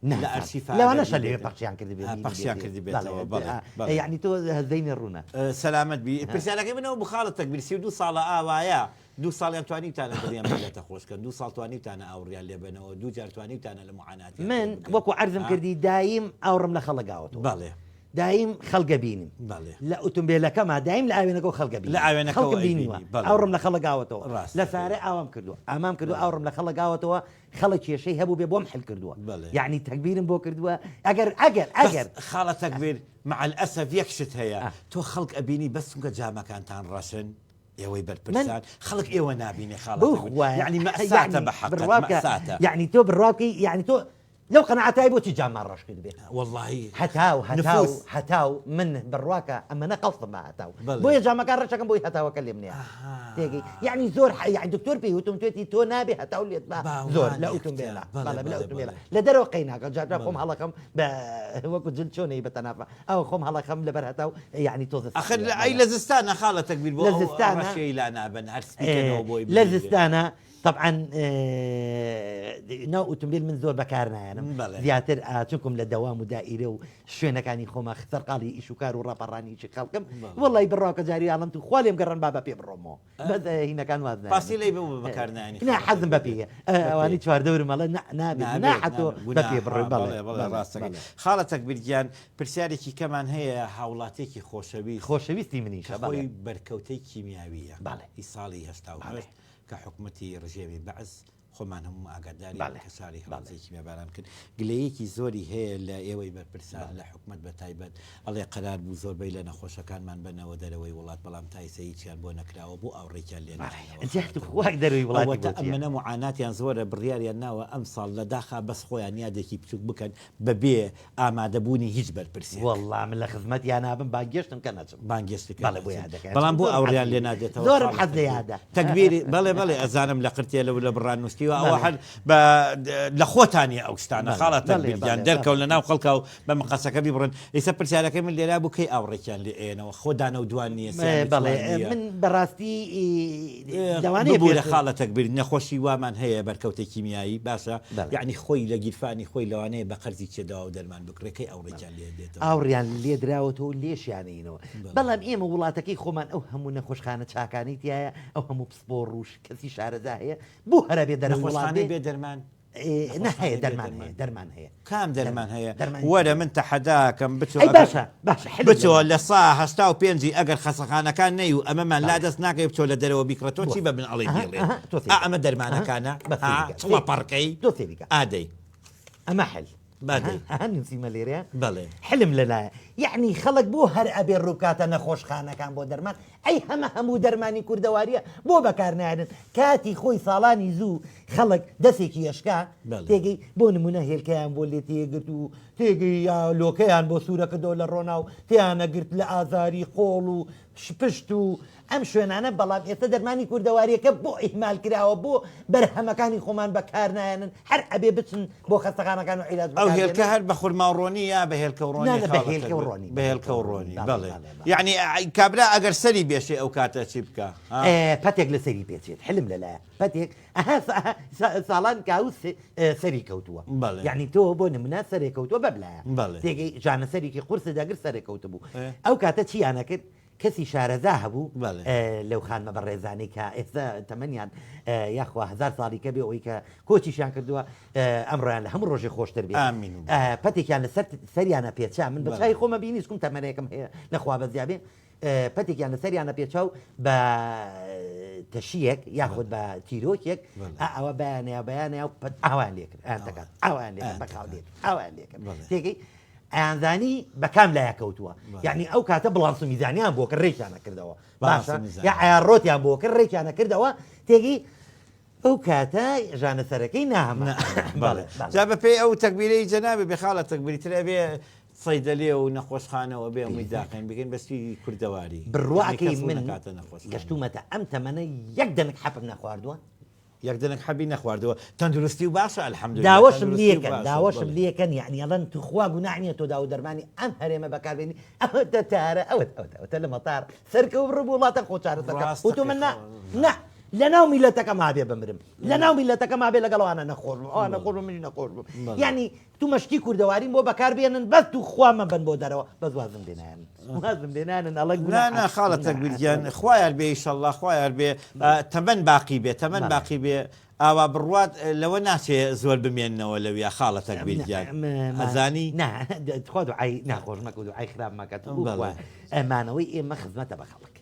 Speaker 1: لە
Speaker 2: نازانم
Speaker 1: ئەرشیفا ئەگەر
Speaker 2: لەوانەشە لەوێ
Speaker 1: بینیبێتم
Speaker 2: پەخشیان کردبێ
Speaker 1: پەخشیان
Speaker 2: بینیبێتێ بەڵێ
Speaker 1: کردبێتەوە بەڵێ بەڵێ
Speaker 2: یەعنی تۆ زەینی ڕوونە.
Speaker 1: سەلامەت بی پرسیارەکەی من ئەوە بوو خاڵە تەکبیر 32 ساڵە ئاوایە دوو ساڵیان توانیوتانە دڵی ئەم میللەتە خۆش کەن، دوو ساڵ توانیوتانە ئاوڕیان لێ بەنەوە، دوو جار توانیوتانە لە موعاناتیان
Speaker 2: من
Speaker 1: تێبگەن.
Speaker 2: وەکو عەرزم
Speaker 1: ها؟
Speaker 2: کردی دایم ئاوڕم لە خەڵک گاوەتەوە.
Speaker 1: بەڵێ.
Speaker 2: دایم خەڵک ئەبینم.
Speaker 1: بەڵێ.
Speaker 2: لە ئوتومبێلەکەما دایم لە ئاوێنەکەوە خەڵک ئەبینم.
Speaker 1: لە ئاوێنەکەوە
Speaker 2: خەڵکم
Speaker 1: ئەیبینی.
Speaker 2: بینیوە.
Speaker 1: بەڵێ.
Speaker 2: ئاوڕم لە خەڵک گاوەتەوە.
Speaker 1: ڕاستە.
Speaker 2: لە سارێ ئاوام کردووە. ئامام کردووە
Speaker 1: بەڵێ.
Speaker 2: ئاوڕم لە خەڵک گاوەتەوە، خەڵک کێشەی هەبووبێ بۆم حل کردووە.
Speaker 1: بەڵێ.
Speaker 2: یەعنی تەگبیرم بۆ کردووە. ئەگەر ئەگەر
Speaker 1: بەس
Speaker 2: ئەگەر.
Speaker 1: خاڵە تەگبیر مع الاسف یەک شت هەیە،
Speaker 2: ئا.
Speaker 1: تۆ خەڵک ئەبینی بەس چونکە جامەکانتان ڕەشن، ئێوەی
Speaker 2: من
Speaker 1: بەرپرسان خەڵک ئێوە نابینێ خاڵە
Speaker 2: بەو
Speaker 1: تەگبیر
Speaker 2: خوایە
Speaker 1: یەعنی مەئساتە
Speaker 2: یەعنی
Speaker 1: بە حەقت
Speaker 2: بڕوا بکە
Speaker 1: مەئساتە.
Speaker 2: یەعنی تۆ بڕوا بکەی یەعنی تۆ لەو قەناعەتای بۆچی جامان ڕەش کردبێ
Speaker 1: وەڵڵاهی
Speaker 2: هەتاو هەتاو
Speaker 1: نفوس
Speaker 2: هەتاو من بڕواکە ئەمەنە قەڵسم بە هەتاو
Speaker 1: بەڵێ
Speaker 2: بۆیە جامەکان ڕەشەکەم بۆی هەتاوەکە لێم نەیە
Speaker 1: ئەها
Speaker 2: تێگەی یەعنی زۆر ح- یەعنی دکتۆر پێی وتم توێتی تۆ نابێ هەتاو لێت با زۆر
Speaker 1: باوان
Speaker 2: لە
Speaker 1: یەکتر
Speaker 2: ئوتومبێلە
Speaker 1: بەڵێ
Speaker 2: بەڵێ لە
Speaker 1: بەڵێ
Speaker 2: ئوتومبێلە
Speaker 1: بەڵێ
Speaker 2: لە دەرەوە قەیناکە جارجار خۆم
Speaker 1: بەڵێ
Speaker 2: هەڵەکەم بە وەکو جل چۆنەی بە تەنافە ئەوە خۆم هەڵەخەم لەبەر هەتاو یەعنی تۆزە
Speaker 1: ئەخر
Speaker 2: سەختە
Speaker 1: ئەی
Speaker 2: بەڵێ
Speaker 1: لە زستانە خاڵە تەگبیر بۆ
Speaker 2: لە
Speaker 1: ئەو
Speaker 2: زستانە
Speaker 1: ڕەشیەی لا نابەن هەر سپیکەنەوە بۆی
Speaker 2: لە
Speaker 1: بمێنێ.
Speaker 2: زستانە تەبعەن ناو ئوتومبیل من زۆر بەکار نایەنم
Speaker 1: بەڵێ.
Speaker 2: زیاتر چونکم لە دەوام و دائیرە و شوێنەکانی خۆمە سەرقاڵی ئیش و کار و ڕاپەڕانی ئیشی خەڵکم
Speaker 1: بەڵێ.
Speaker 2: وەڵی بڕواکە جاری ئاڵم تو خوا لێم گەڕن با بە پێ بڕۆمەوە بەس هینەکان واز نایەنم
Speaker 1: پاسیلەی بۆ بەکار نایەنی
Speaker 2: نا
Speaker 1: خاڵە
Speaker 2: حەزم بە
Speaker 1: تەگبیر
Speaker 2: پێیە
Speaker 1: بە پێ
Speaker 2: ئەوانەی چواردەورم ئەڵێن نا نابێت
Speaker 1: نابێت
Speaker 2: گوناحە تۆ
Speaker 1: نابێت
Speaker 2: بە پێ
Speaker 1: گوناحە
Speaker 2: بڕۆی بەڵێ
Speaker 1: بەڵێ بەڵێ
Speaker 2: بەڵێ
Speaker 1: ڕاستەکەی
Speaker 2: بەڵێ
Speaker 1: خاڵە تەگبیر گیان پرسیارێکی کەمان هەیە هاوڵاتیەکی خۆشەویست
Speaker 2: خۆشەویستی منیشە
Speaker 1: کە
Speaker 2: بەڵێ.
Speaker 1: خۆی بەرکەوتەی کیمیاوییە
Speaker 2: بەڵێ.
Speaker 1: ی ساڵی هەشتا و
Speaker 2: بەڵێ.
Speaker 1: هەشت کە حکومەتی ڕژێمی بەعس خۆمان هەموو ئاگادارین
Speaker 2: بەڵێ.
Speaker 1: کە شاری
Speaker 2: بەڵێ.
Speaker 1: هەڵەبجەی کیمیاباران کرد گلەیەکی زۆری هەیە لە ئێوەی بەرپرسان
Speaker 2: بەڵێ.
Speaker 1: لە حکومەت بە تایبەت ئەڵێ قەرار بوو زۆربەی لە نەخۆشەکانمان بەنەوە دەرەوەی وڵات بەڵام تا ئیسە هیچیان بۆ نەکراوە بۆ ئاوڕێکیان لێ
Speaker 2: بەڵێ.
Speaker 1: نادەنەوە
Speaker 2: جا
Speaker 1: خاڵە
Speaker 2: توخوا
Speaker 1: تەگبیر
Speaker 2: دەرەوەی وڵاتی
Speaker 1: ئەوەتە
Speaker 2: بۆ چییە؟
Speaker 1: ئەمەنە موعاناتیان زۆرە بڕیاریان ناوە ئەمساڵ لە داخا بەس خۆیان یادێکی بچوک بکەن بەبێ ئامادەبوونی هیچ بەرپرسێک.
Speaker 2: وەڵا من لە خزمەتیا نابم بانگێشتم کە نەچم.
Speaker 1: بانگێشتی کە
Speaker 2: بەڵێ بۆ
Speaker 1: نەچن.
Speaker 2: یادەکە
Speaker 1: بەڵام
Speaker 2: ئەچم.
Speaker 1: بۆ
Speaker 2: زۆرم حەز
Speaker 1: ئاوڕیان
Speaker 2: لێ
Speaker 1: لێ نادێتەوە
Speaker 2: زۆرم
Speaker 1: خاڵە
Speaker 2: حەز لە
Speaker 1: تەگبیر.
Speaker 2: یادە.
Speaker 1: تەگبیری بەڵێ بەڵێ ئەزانم لە قرتێ لە و لە بڕان نووستیوە ئەوە
Speaker 2: بەڵێ.
Speaker 1: هەر بە لە خۆتانیە ئەو شتانە
Speaker 2: بەڵێ
Speaker 1: خاڵە
Speaker 2: بەڵێ
Speaker 1: تەگبیر گیان
Speaker 2: بەڵێ
Speaker 1: دەرکەون
Speaker 2: بەڵێ.
Speaker 1: لە ناو خەڵکا و بە مقەسەکە بیبڕن. ئیسە پرسیارەکەی من لێرا بوو کەی ئاوڕێکیان لێ ئەیەنەوە خۆ دانە و دوان نییە سیان و
Speaker 2: بەڵێ
Speaker 1: چوار نییە.
Speaker 2: من بەڕاستی لەوانەیە
Speaker 1: ببورە
Speaker 2: پێشتر.
Speaker 1: خاڵە تەگبیر نەخۆشی وامان هەیە بەرکەوتەی کیمیایی باشە
Speaker 2: بەڵێ.
Speaker 1: یەعنی خۆی لە گیرفانی خۆی لەوانەیە بە قەرزی چێ دەوا و دەرمان بکڕێ کەی ئاوڕێکیان لێ دێتەوە؟
Speaker 2: ئاوڕیان لێ دراوەتەوە و لێشیانەینەوە
Speaker 1: بەڵێ.
Speaker 2: بەڵام ئێمە وڵاتەکەی خۆمان ئەو هەموو نەخۆشخانە چاکانەی تیایە ئەو هەموو پسپۆڕ و کەسی شارەزا هەیە بۆ هەرا بێ دەرەوەی وڵات
Speaker 1: نەخۆشخانەی
Speaker 2: بێ
Speaker 1: بێ دەرمان؟
Speaker 2: نا هەیە
Speaker 1: نەخۆشخانەی بێ
Speaker 2: دەرمان
Speaker 1: دەرمان
Speaker 2: هەیە دەرمان هەیە
Speaker 1: کام دەرمان هەیە؟
Speaker 2: دەرمانی
Speaker 1: وەرە
Speaker 2: هەیە.
Speaker 1: من تەحەداکەم بچۆ
Speaker 2: ئەی
Speaker 1: ئەگەر
Speaker 2: باشە باشە حلم
Speaker 1: بچۆ
Speaker 2: لەمە.
Speaker 1: لە سا 85 ی ئەگەر خەسەخانەکان نەی و ئەمەمان لا
Speaker 2: بەڵێ.
Speaker 1: دەست ناکەوێ بچۆ لە دەرەوە بیکڕە تۆ
Speaker 2: بۆ
Speaker 1: چی بە من ئەڵێی
Speaker 2: ئەها
Speaker 1: بیڵێ
Speaker 2: ئەها تۆ
Speaker 1: ئا
Speaker 2: سەیری کە
Speaker 1: ئەمە
Speaker 2: ئەها
Speaker 1: دەرمانەکانە
Speaker 2: بەس
Speaker 1: ها
Speaker 2: سەیری کە
Speaker 1: چڵە
Speaker 2: سەیری
Speaker 1: پەڕکەی
Speaker 2: تۆ سەیری کە
Speaker 1: ئادەی
Speaker 2: ئەمە حل
Speaker 1: با دەی.
Speaker 2: ئەها نووسیمە لێرەیە
Speaker 1: بەڵێ.
Speaker 2: حلم لەلایە یەعنی خەڵک بۆ هەر ئەبێ ڕووبکاتە نەخۆشخانەکان بۆ دەرمان ئەی هەمە هەموو دەرمانی کوردەواریە بۆ بەکار نایەنن کاتی خۆی ساڵانی زوو خەڵک دەسێکی ئەشکا
Speaker 1: بەڵێ.
Speaker 2: تێگەی بۆ نمونە هێلکەیان بۆ لێ تێگرت و تێگەی یا لۆکەیان بۆ سوورە کردەوە لە ڕۆنا و تێیانەگرت لە ئازاری قۆڵ و پشت و ئەم شوێنانە بەڵام ئێستا دەرمانی کوردەواریەکە بۆ ئیهمال کراوە بۆ بەرهەمەکانی خۆمان بەکار نایەنن هەر ئەبێ بچن بۆ خەستەخانەکان و عیلاج
Speaker 1: ئەو
Speaker 2: بەکار
Speaker 1: هێلکە
Speaker 2: بێنن.
Speaker 1: هەر بە خورما و ڕۆنی یا بە هێلکە و ڕۆنی
Speaker 2: نا نا بە
Speaker 1: خاڵە
Speaker 2: هێلکە و
Speaker 1: تەگبیر؟
Speaker 2: ڕۆنی
Speaker 1: بە هێلکە و ڕۆنی
Speaker 2: بەڵێ
Speaker 1: بەڵێ
Speaker 2: بەڵێ بەڵێ.
Speaker 1: یەعنی کابرا ئەگەر سەری بێشێ ئەو کاتە چی بکا ها؟
Speaker 2: پەتێک لە سەری پێچێت حلم لەلایە پەتێک ئەها ساڵان کاوس سەری کەوتووە
Speaker 1: بەڵێ.
Speaker 2: یەعنی تۆ بۆ نمونە سەرێ کەوتووە بەبلایە
Speaker 1: بەڵێ.
Speaker 2: تێگەی ژانە سەرێکی قورست دەگرت سەرێ کەوتبوو
Speaker 1: ئێ.
Speaker 2: ئەو کاتە چییان ئەکرد کەسی شارەزا هەبوو
Speaker 1: بەڵێ.
Speaker 2: لەو خانمە بەڕێزانەی کە ئێستا تەمەنیان یاخوا هەزار ساڵی کە بێ ئەوەی کە کۆچیشیان کردووە ئەمڕۆیان لە هەموو ڕۆژێ خۆشتر بێ
Speaker 1: ئامین.
Speaker 2: پەتێکیان لەسەر سەریانە پێچا من بە
Speaker 1: بەڵێ.
Speaker 2: چاوی خۆمە بینی چکم تەمەنێکم هەیە لە خوا بەزیا بێ پەتێکیان لە سەریانە پێچا و بە تەشیەک یاخود بە تیرۆکێک
Speaker 1: بەڵێ.
Speaker 2: ئەوە بەیانەیە بەیانەیە و پەت ئاوایان لێکرد ئەیان تەکان ئاوایان لێکرد
Speaker 1: ئەیان
Speaker 2: بە خاو
Speaker 1: تەکان.
Speaker 2: لێکرد ئاوایان لێکرد
Speaker 1: بەڵێ.
Speaker 2: تێگەی. ئەیانزانی بە کام لایە کەوتووە یعنی ئەو کاتە بڵانس و میزانیان بۆ کرد ڕێکیانە کردەوە باشە یا عیاڕۆتیان بۆ کرد ڕێکیانە کردەوە تێگەی ئەو کاتە ژانە سەرەکەی ناهەما
Speaker 1: بەڵێ جا بەپێی ئەو تەکبیرەی جەنابی بێ خاڵە تەکبیری تر ئەبێ سەیدەلێ و نەخۆشخانەوە بێ ئەموی داخین بکەین بە سویدی کوردەواری
Speaker 2: بڕواکەی من گەشتومەتە ئەم تەمەنە یەک دەنک حەپم نەخواردووە
Speaker 1: یەک دەنک حەبی نەخواردووە تەندروستی و باشە الحمدللە
Speaker 2: داوەشم لێکەن داوەشم لێکەن یعنی ئەڵەن توخوا گوناح نییە تۆ داو دەرمانی ئەم هەرێمە بەکاربێنی ئەوەتە تارە ئەوەت ئەوەت ئەوەتە لە مەتار سەرکەو بڕ بۆ وڵاتە خۆ چارەسەرکە وتومە نا نا لەناو میلەتەکە مابێ بمرم لەناو میلەتەکە مابێ لەگەڵ ئەوانە نەخۆش بم ئەوانە نەخۆش بم منیش نەخۆش بم یعنی تو مەشتی کوردەواریم بۆ بەکار بێنن بەس تو خوا مەبەن بۆ دەرەوە بەس وازم لێ نایەنن وازم لێ نانن ئەڵێ
Speaker 1: نا نا خاڵە تەکبیر گیان خوایار بێ ئیشەڵڵا خوایار بێ تەمەن باقی بێ تەمەن باقی بێ ئاوا بڕوات لەوە ناچێ زۆر بمێننەوە لەویا خاڵە تەکبیر گیان ئەزانی
Speaker 2: نا تخوا دوعای ناخۆش مەکە و دوعای خراپ مەکە تو خوا مانەوەی ئێمە خزمەتە بە خەڵک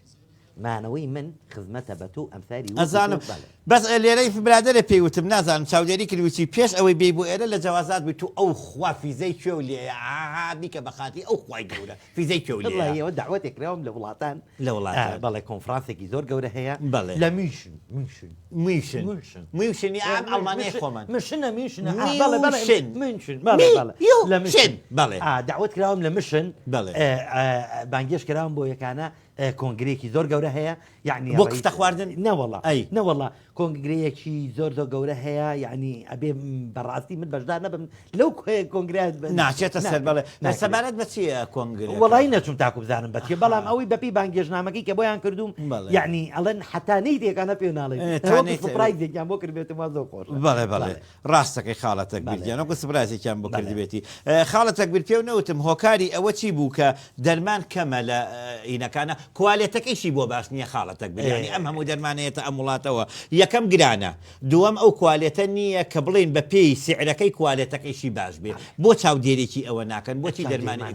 Speaker 2: مانەوەی من خزمەتە بە تۆ و ئەمساری وەکو تۆ
Speaker 1: ئەزانم
Speaker 2: بەڵێ.
Speaker 1: بەس لێرەی برادەرێ پێی وتم نازانم چاودێری کرد وتی پێش ئەوەی بێی بۆ ئێرە لە جەوازات بووی تو ئەو خوا فیزەی کوێو لێیە ئاها بیکە بە خاتری ئەو خوای گەورە فیزەی کوێو لێیە.
Speaker 2: وەڵاهی ئەوە دەعوەتێک کراوم لە وڵاتان
Speaker 1: لە وڵاتان.
Speaker 2: بەڵێ کۆنفرانسێکی زۆر گەورە هەیە
Speaker 1: بەڵێ.
Speaker 2: لە میوشن میوشن
Speaker 1: میوشن
Speaker 2: میوشن
Speaker 1: میوشن یا ئەم ئەڵمانیای خۆمان
Speaker 2: مشنە میوشنە ئا بەڵێ بەڵێ
Speaker 1: میوشن
Speaker 2: میوشن بەڵێ بەڵێ لە
Speaker 1: میوشن
Speaker 2: مشن
Speaker 1: بەڵێ
Speaker 2: ئا دەعوەت کراوم لە مشن
Speaker 1: بەڵێ.
Speaker 2: بانگێشت کراوم بۆ یەکانە کۆنگرەیەکی زۆر گەورە هەیە یعنی
Speaker 1: بۆ کفتە خواردن؟
Speaker 2: نەوەڵا
Speaker 1: ئەی
Speaker 2: نەوەڵا کۆنگرەیەکی زۆر زۆر گەورە هەیە یعنی ئەبێ بەڕاستی من بەشدار نەبم لەو کۆنگرە
Speaker 1: ناچێتە سەر بەڵێ سەبارەت بە چییە کۆنگرە
Speaker 2: وەڵی نەچوم تاکو بزانم بەچیە بەڵام ئەوەی بەپی بانگێژنامەکەی کە بۆیان کردوم یعنی ئەڵێن حتا نەیتێکانە پێ ناڵێ سپرایزێکیان بۆ کردبێتم وا زۆر خۆش
Speaker 1: بەڵێ بەڵێ ڕاستەکەی خاڵە تەکبیر گیان وەکو سپرایزێکیان بۆ کردبێتی خاڵە تەکبیر پێو نەوتم هۆکاری ئەوە چی بوو کە دەرمان کەمە لە ئینەکانە کوالێتەکەیشی بۆ باش نییە خاڵە تەکبیر یانی ئەم هەموو دەرمانەیەتە ئەم وڵاتەوە یەکەم گرانە دووەم ئەو کوالێتە نییە کە بڵێین بە پێی سعرەکەی کوالێتەکەیشی باش بێ بۆ چاودێرێکی ئەوە ناکەن بۆچی دەرمانی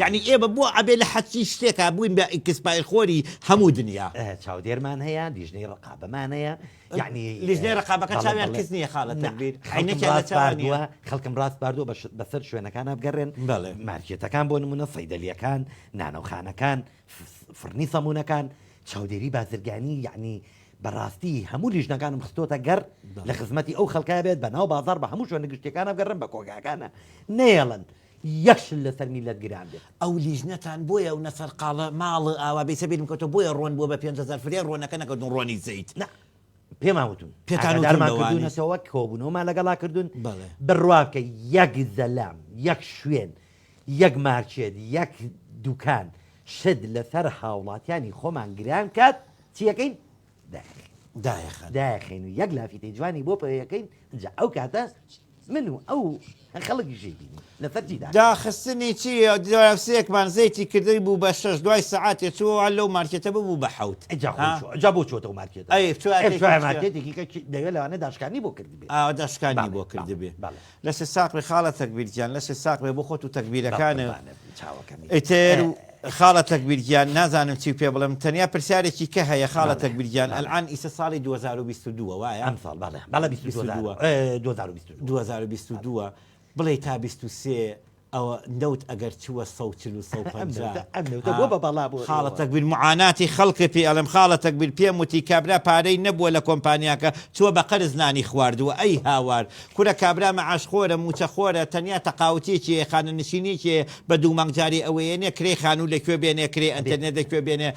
Speaker 1: یعنی ئێمە بۆ ئەبێ لە حەچی شتێکا بووین بە ئیکسپایر خۆری هەموو دنیا
Speaker 2: چاودێرمان هەیە لیژنەی ڕقابەمان هەیە
Speaker 1: یەعنی لیژنەی ڕقابەکە چاویان کز نییە خاڵە تەگبیر عەینەکیان لە چاوان نییە؟
Speaker 2: خەڵکم ڕاسپاردووە بەسەر شوێنەکانا بگەڕێن مارکێتەکان بۆ نمونە سەیدەلیەکان نانەوخانەکان فڕنی سەمونەکان چاودێری بازرگانی یەعنی بەڕاستی هەموو لیژنەکانم خستۆتە گەڕ لە خزمەتی ئەو خەڵکە بێت بە ناو بازاڕ بە هەموو شوێنە گشتیەکانە بگەڕێن بە کۆگاکانە نەیەڵن یەک شل لەسەر میللەت گران بێت.
Speaker 1: ئەو لیژنەتان بۆیە ئەو نە سەرقاڵە ماڵ ئاوا بێ سەبیرم کەوتەوە بۆیە ڕۆن بووە بە 5000 فرێ ڕۆنەکە نەکەوتن ڕۆنی زەیت.
Speaker 2: نا پێمان وتون
Speaker 1: پێتان وتون
Speaker 2: ئاگادارمان
Speaker 1: لەوانەی.
Speaker 2: کردوونەتەوە کۆبوونەوەمان لەگەڵا کردوون
Speaker 1: بەڵێ.
Speaker 2: بڕوا بکە یەک زەلام یەک شوێن یەک مارکێت یەک دوکان شت لەسەر هاوڵاتیانی خۆمان گران کات چیەکەین دایەخەین.
Speaker 1: دایەخەن.
Speaker 2: دایەخەین و یەک لافیتەی جوانی بۆ پێیەکەین ئینجا ئەو کاتە من و ئەو خەڵکیش ئەیبینین لەسەر چی داخرا.
Speaker 1: داخستنی چی دراوسێکمان زەیتی کردی بوو بە شەش دوای سەعاتێ چووەوە لەو مارکێتە ببوو بە حەوت
Speaker 2: ئینجا خۆی چوو ئینجا بۆ چووەتەوە مارکێتەوە
Speaker 1: ئەی چووە
Speaker 2: چووە مارکێتێکی کە دەوێ لەوانەیە داشکانی بۆ کردبێ
Speaker 1: ئا داشکانی بۆ کردبێ لەشت ساغ بێ خاڵە تەکبیر گیان لەشت ساغ بێ بۆ خۆت و تەکبیرەکانت ئیتر خاڵە تەکبیر گیان نازانم چی پێ بڵێم تەنیا پرسیارێکی کە هەیە خاڵە تەکبیر گیان ئەلعان ئیسە ساڵی 2022 وایە
Speaker 2: ئەم ساڵ بەڵێ بەڵێ 22
Speaker 1: 2022 بڵێ تا 23 ئەوە نەوت ئەگەر چووە 140 و 150
Speaker 2: ئەم نەوتە بۆ بە بەڵا بۆ
Speaker 1: خاڵە تەکبیر معاناتی خەڵکە پێ ئەڵێم خاڵە تەکبیر پێم وتی کابرا پارەی نەبووە لە کۆمپانیاکە چووە بە قەرز نانی خواردووە ئەی هاوار کورە کابرا مەعاش خۆرە موچە خۆرە تەنیا تەقاوتیەکی هەیە خانەنشینیەکی هەیە بە دوو مانگ جارێ ئەوەیەنێ کرێی خانوو لە کوێ بێنێ کرێی ئەنتەرنێت لە کوێ بێنێ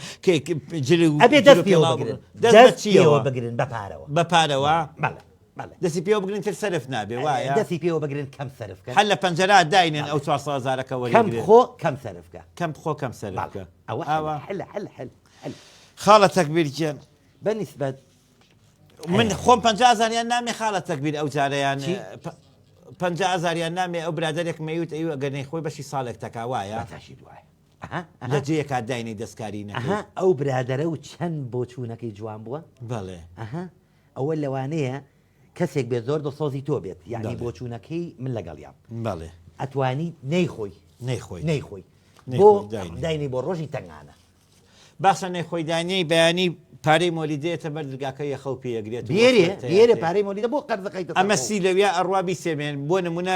Speaker 1: جل و
Speaker 2: ئەبێ
Speaker 1: جل
Speaker 2: دەست
Speaker 1: و
Speaker 2: پێوە
Speaker 1: پێڵاو
Speaker 2: بگرن
Speaker 1: بگرن دەست بە
Speaker 2: دەست پێوە
Speaker 1: چیەوە
Speaker 2: بگرن بە پارەوە
Speaker 1: بە پارەوە
Speaker 2: بەڵێ بەڵێ
Speaker 1: دەستی پێوە بگرن تر سەرف نابێ وایە
Speaker 2: دەستی پێوە بگرن کەم سەرف کەن
Speaker 1: هەر لە پەنجەرا داینێن ئەو 400 هەزارەکە
Speaker 2: کەم
Speaker 1: وەریگرن
Speaker 2: بخۆ کەم سەرف کە
Speaker 1: کەم بخۆ کەم سەرف
Speaker 2: بەڵێ
Speaker 1: کە
Speaker 2: ئەوە
Speaker 1: ئاوا
Speaker 2: حل حل حل حل
Speaker 1: خاڵە تەکبیر گیان
Speaker 2: بە نیسبەت
Speaker 1: من خۆم 50 هەزاریان نامێ خاڵە تەکبیر ئەو جارەیان
Speaker 2: چی؟
Speaker 1: 50 هەزاریان نامێ ئەو برادەرێک مەیوت ئەیو ئەگەر نەیخۆی بەشی ساڵێک تەکا وایە
Speaker 2: بەتاشی دوایە ئەها
Speaker 1: لە
Speaker 2: ئەها
Speaker 1: جێیەکا داینەی دەستکاری نەکەی
Speaker 2: ئەها ئەو برادەرە و چەند بۆچوونەکەی جوان بووە
Speaker 1: بەڵێ
Speaker 2: ئەها ئەوە لەوانەیە کەسێک بێت زۆر دڵسۆزی تۆ بێت یعنی
Speaker 1: بەڵێ.
Speaker 2: بۆچوونەکەی من لەگەڵیام
Speaker 1: بەڵێ
Speaker 2: ئەتوانی نەیخۆی
Speaker 1: نەیخۆی
Speaker 2: نەیخۆی
Speaker 1: نەیخۆی،
Speaker 2: بۆ
Speaker 1: داینێ.
Speaker 2: داینی بۆ ڕۆژی تەنگانە.
Speaker 1: باشە نەی خۆی دانیەی بەیانی پارەی مۆلیدەیەتە بەر درگاکە یەخە و پێ ئەگرێت و
Speaker 2: بێرێ
Speaker 1: وەسوەتەیە
Speaker 2: بێرێ
Speaker 1: تێ.
Speaker 2: پارەی مۆلیدە بۆ قەرز ئەخەیتە سەر
Speaker 1: ئەمە
Speaker 2: خۆو.
Speaker 1: سی لەویا ئەڕوا بیسێمێن بۆ نمونە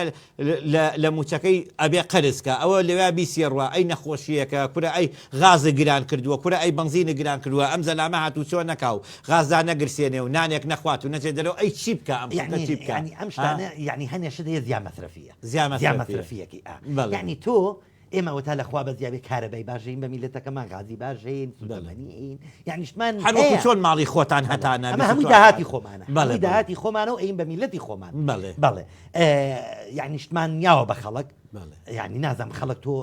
Speaker 1: لە لە موچەکەی ئەبێ قەرز کا ئەوە لەویا بیسێڕوا ئەی نەخۆشیەکە کورە ئەی غازت گران کردووە کورە ئەی بەنزینت گران کردووە ئەم زەلامە هاتوچۆ نەکا و غاز دانەگرسێنێ و نانێک نەخوات و نەچێ دەرەوە ئەی چی بکا ئەم خەڵکە
Speaker 2: یەعنی
Speaker 1: چی بکا
Speaker 2: یەعنی ئەم
Speaker 1: ها
Speaker 2: شتانە یەعنی هەنێ شت هەیە زیا مەسرەفیە
Speaker 1: زیا
Speaker 2: زیا
Speaker 1: مەسرەفیە
Speaker 2: مەسرەفیەکەی ئا
Speaker 1: بەڵێ.
Speaker 2: یەعنی تۆ ئێمە ئەوەتا لە خوا بەزیابێ کارەبای باش هەین بە میللەتەکەمان غازی باش هەین سوتەمەنی هەین یەعنی شتمان
Speaker 1: هەر وەکو
Speaker 2: هەیە
Speaker 1: چۆن ماڵی خۆتان
Speaker 2: بەڵێ
Speaker 1: هەتانە
Speaker 2: ئەمە هەمووی
Speaker 1: 24
Speaker 2: داهاتی خۆمانە
Speaker 1: بەڵێ
Speaker 2: هەمووی
Speaker 1: بەڵێ
Speaker 2: داهاتی خۆمانە و ئەین بە میللەتی خۆمان
Speaker 1: بەڵێ
Speaker 2: بەڵێ یەعنی شتمان یاوە بە خەڵک
Speaker 1: بەڵێ.
Speaker 2: یەعنی نازانم خەڵک تۆ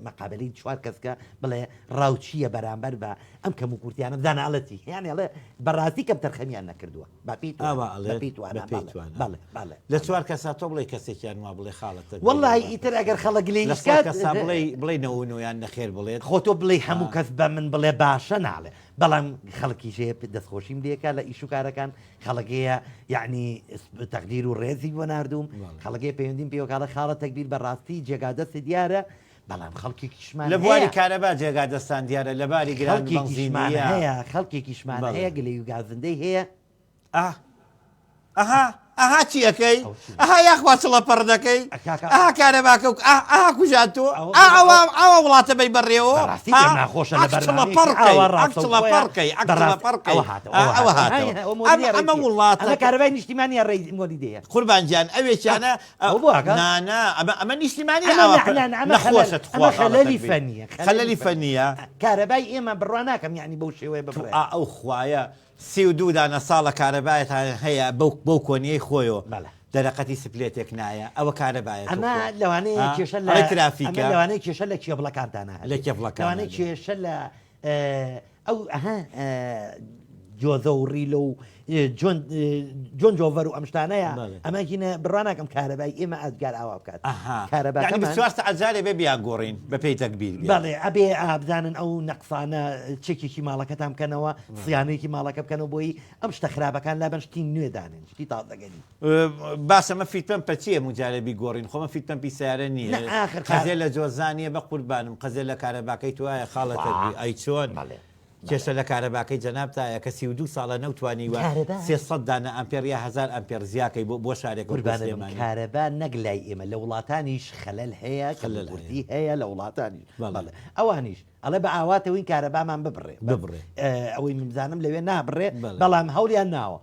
Speaker 2: مەقابەلەی چوار کەس کە بڵێ ڕاو چییە بەرامبەر بە ئەم کەم و کورتیانە بزانە ئەڵێ چی یانی ئەڵێ بەڕاستی کەم تەرخەمیان نەکردووە بە پێی توانا
Speaker 1: ئاوا
Speaker 2: بە
Speaker 1: ئەڵێت
Speaker 2: پێی
Speaker 1: بە
Speaker 2: توانا
Speaker 1: پێی
Speaker 2: بەڵێ
Speaker 1: توانا
Speaker 2: بەڵێ بەڵێ
Speaker 1: لە
Speaker 2: بەڵێ
Speaker 1: چوار کەسا تۆ بڵێی کەسێکیان وا بڵێ خاڵە تەگبیری
Speaker 2: وەڵڵاهی
Speaker 1: وا
Speaker 2: ئیتر
Speaker 1: کەس
Speaker 2: ئەگەر خەڵک گلەییش
Speaker 1: لە سەد
Speaker 2: کات
Speaker 1: کەسا بڵێی بڵێی نەوونۆیان نەخێر بڵێت
Speaker 2: خۆ تۆ بڵێی
Speaker 1: ئا
Speaker 2: هەموو کەس بە من بڵێ باشە ناڵێ بەڵام خەڵکیش هەیە دەستخۆشیم لێکا لە ئیش و کارەکان خەڵک هەیە یەعنی تەقدیر و ڕێزی بۆ ناردووم
Speaker 1: بەڵێ.
Speaker 2: خەڵک هەیە پەیوەندیم پێوە کاڵێ خاڵە تەگبیر بەڕاستی جێگا دەستت دیارە بەڵام خەڵکێکیشمان
Speaker 1: لە بواری
Speaker 2: هەیە.
Speaker 1: کارەبا جێگا دەستان دیارە لە باری گران
Speaker 2: خەڵکێکیشمان
Speaker 1: بەنزینییە.
Speaker 2: هەیە خەڵکێکیشمان
Speaker 1: بەڵێ.
Speaker 2: هەیە گلەیی و گازندەی هەیە.
Speaker 1: ئا ئەها ئەها چی ئەکەی
Speaker 2: ئەوە چی؟
Speaker 1: ئەها یاخوا چڵە پەڕ دەکەی
Speaker 2: ئە کاکە
Speaker 1: ئەها کارەباکە و ئا ئەها کوژان تۆ
Speaker 2: ئەوە
Speaker 1: ئا
Speaker 2: بۆ
Speaker 1: ئەوە
Speaker 2: ئەو
Speaker 1: ئەوە وڵاتە بەی بەڕێوە
Speaker 2: بەڕاستی
Speaker 1: ها
Speaker 2: پێم ناخۆشە لە
Speaker 1: ئەک چڵە
Speaker 2: بەرنامەیەکی
Speaker 1: پەڕ کەی
Speaker 2: ئاوا
Speaker 1: ئەک چڵە
Speaker 2: ڕاستەوخۆیە
Speaker 1: پەڕ کەی ئەک چڵە
Speaker 2: بەڕاست
Speaker 1: پەڕ کەی
Speaker 2: ئەوە هاتەوە
Speaker 1: ئا
Speaker 2: ئەوە
Speaker 1: ئەوە
Speaker 2: هاتەوە
Speaker 1: هاتەوە
Speaker 2: هەی ئەوە
Speaker 1: ئەم
Speaker 2: مۆلیدەیە
Speaker 1: ئەمە
Speaker 2: ڕێی چییە ئەمە
Speaker 1: وڵاتە
Speaker 2: کارەبای نیشتیمانیە ڕێی مۆلیدەیە
Speaker 1: قوربان گیان ئەوێکیانە
Speaker 2: ئەوە بۆ ئەکا؟
Speaker 1: نا نا ئەمە ئەمە نیشتیمانیە
Speaker 2: ئەمە
Speaker 1: ئاوا
Speaker 2: نا نا نا ئەمە خەلەل
Speaker 1: نەخۆشە تخوا
Speaker 2: ئەمە
Speaker 1: خاڵە
Speaker 2: خەلەلی
Speaker 1: تەگبیر
Speaker 2: فەنیە خەلەلی
Speaker 1: خەلەلی
Speaker 2: فەنیە
Speaker 1: فەنیە
Speaker 2: کارەبای ئێمە بڕوا ناکەم یەعنی بەو شێوەیە
Speaker 1: تو
Speaker 2: ببڕێ.
Speaker 1: ئا ئەو خوایە 32 دانە ساڵە کارەبایەتان هەیە بەو بەو کۆنیەی خۆیۆ
Speaker 2: بەڵێ.
Speaker 1: دەرەقەتی سپلێتێک نایە ئەوە کارەبایە تو
Speaker 2: ئەمە
Speaker 1: خوا
Speaker 2: لەوانەیە
Speaker 1: ها
Speaker 2: کێشە لە
Speaker 1: ئەڵێی
Speaker 2: ئەمە
Speaker 1: ترافیکە
Speaker 2: لەوانەیە کێشە لە کێبڵەکانتانا
Speaker 1: لە
Speaker 2: هەبێ
Speaker 1: کێبڵەکانا
Speaker 2: لەوانەیە
Speaker 1: بێ.
Speaker 2: کێشە لە ئەو ئەها جۆزە و ڕیلۆ و جۆن جۆن جۆڤەر و ئەم شتانەیە
Speaker 1: بەڵێ.
Speaker 2: ئەمە هینە بڕوا ناکەم کارەبای ئێمە ئازگار ئاوا بکات
Speaker 1: ئەها یعنی
Speaker 2: کارەباکەمان
Speaker 1: 24 سەعات جارێ بێ بیانگۆڕین بە پێی تەگبیر بێ.
Speaker 2: بەڵێ ئەبێ ئا بزانن ئەو نەقسانە چێکێکی ماڵەکەتان بکەنەوە سیانەیەکی ماڵەکە بکەنەوە بۆی ئەم شتە خراپەکان لابەن شتی نوێ دانێن شتی تازەگەری.
Speaker 1: باشە مە فیت پەمپە چیە موجارە بیگۆڕین خۆ مە فیت پەمپی سەیارە نیە
Speaker 2: نا ئاخر کار
Speaker 1: قەزێ لە جۆزان نیە بەقوربانم قەزێ لە کارەباکەی توایە خاڵە
Speaker 2: وا
Speaker 1: تەگبیر ئەی چۆن
Speaker 2: بەڵێ بەڵێ.
Speaker 1: کێشە لە کارەباکەی جەنابتایە کە 32 ساڵە نەوتوانیوە
Speaker 2: کارەبا
Speaker 1: 300 دانە ئەمپێر یا 1000 ئەمپێر زیاکەی بۆ بۆ شارێک وەکو
Speaker 2: قوربانت بم
Speaker 1: سلێمانی
Speaker 2: کارەبا نەک لای ئێمە لە وڵاتانیش خەلەل هەیە
Speaker 1: خەلەل هەیە
Speaker 2: کەموکورتی هەیە لە وڵاتانیش
Speaker 1: بەڵێ
Speaker 2: بەڵێ ئەوانیش ئەڵێ بە ئاواتەوەین کارەبامان ببڕێ بەس
Speaker 1: ببڕێ
Speaker 2: ئەوەی من بزانم لەوێ نابڕێ
Speaker 1: بەڵێ
Speaker 2: بەڵام هەوڵیان ناوە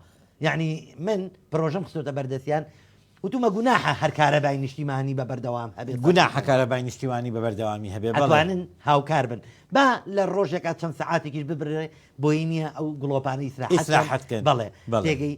Speaker 2: یەعنی من پرۆژەم خستۆتە بەردەستیان وتومە گوناحە هەر کارەبای نیشتیمانی بە بەردەوام هەبێ سەرف
Speaker 1: گوناحە
Speaker 2: بکەن.
Speaker 1: کارەبای نیشتیمانی بە بەردەوامی هەبێ بەڵێ.
Speaker 2: ئەتوانن هاوکار بن با لە ڕۆژێکا چەند سەعاتێکیش ببرێ بۆی نییە ئەو گڵۆپانە ئیسراحەت کەن
Speaker 1: ئیسراحەت کەن
Speaker 2: بەڵێ
Speaker 1: بەڵێ.
Speaker 2: تێگەی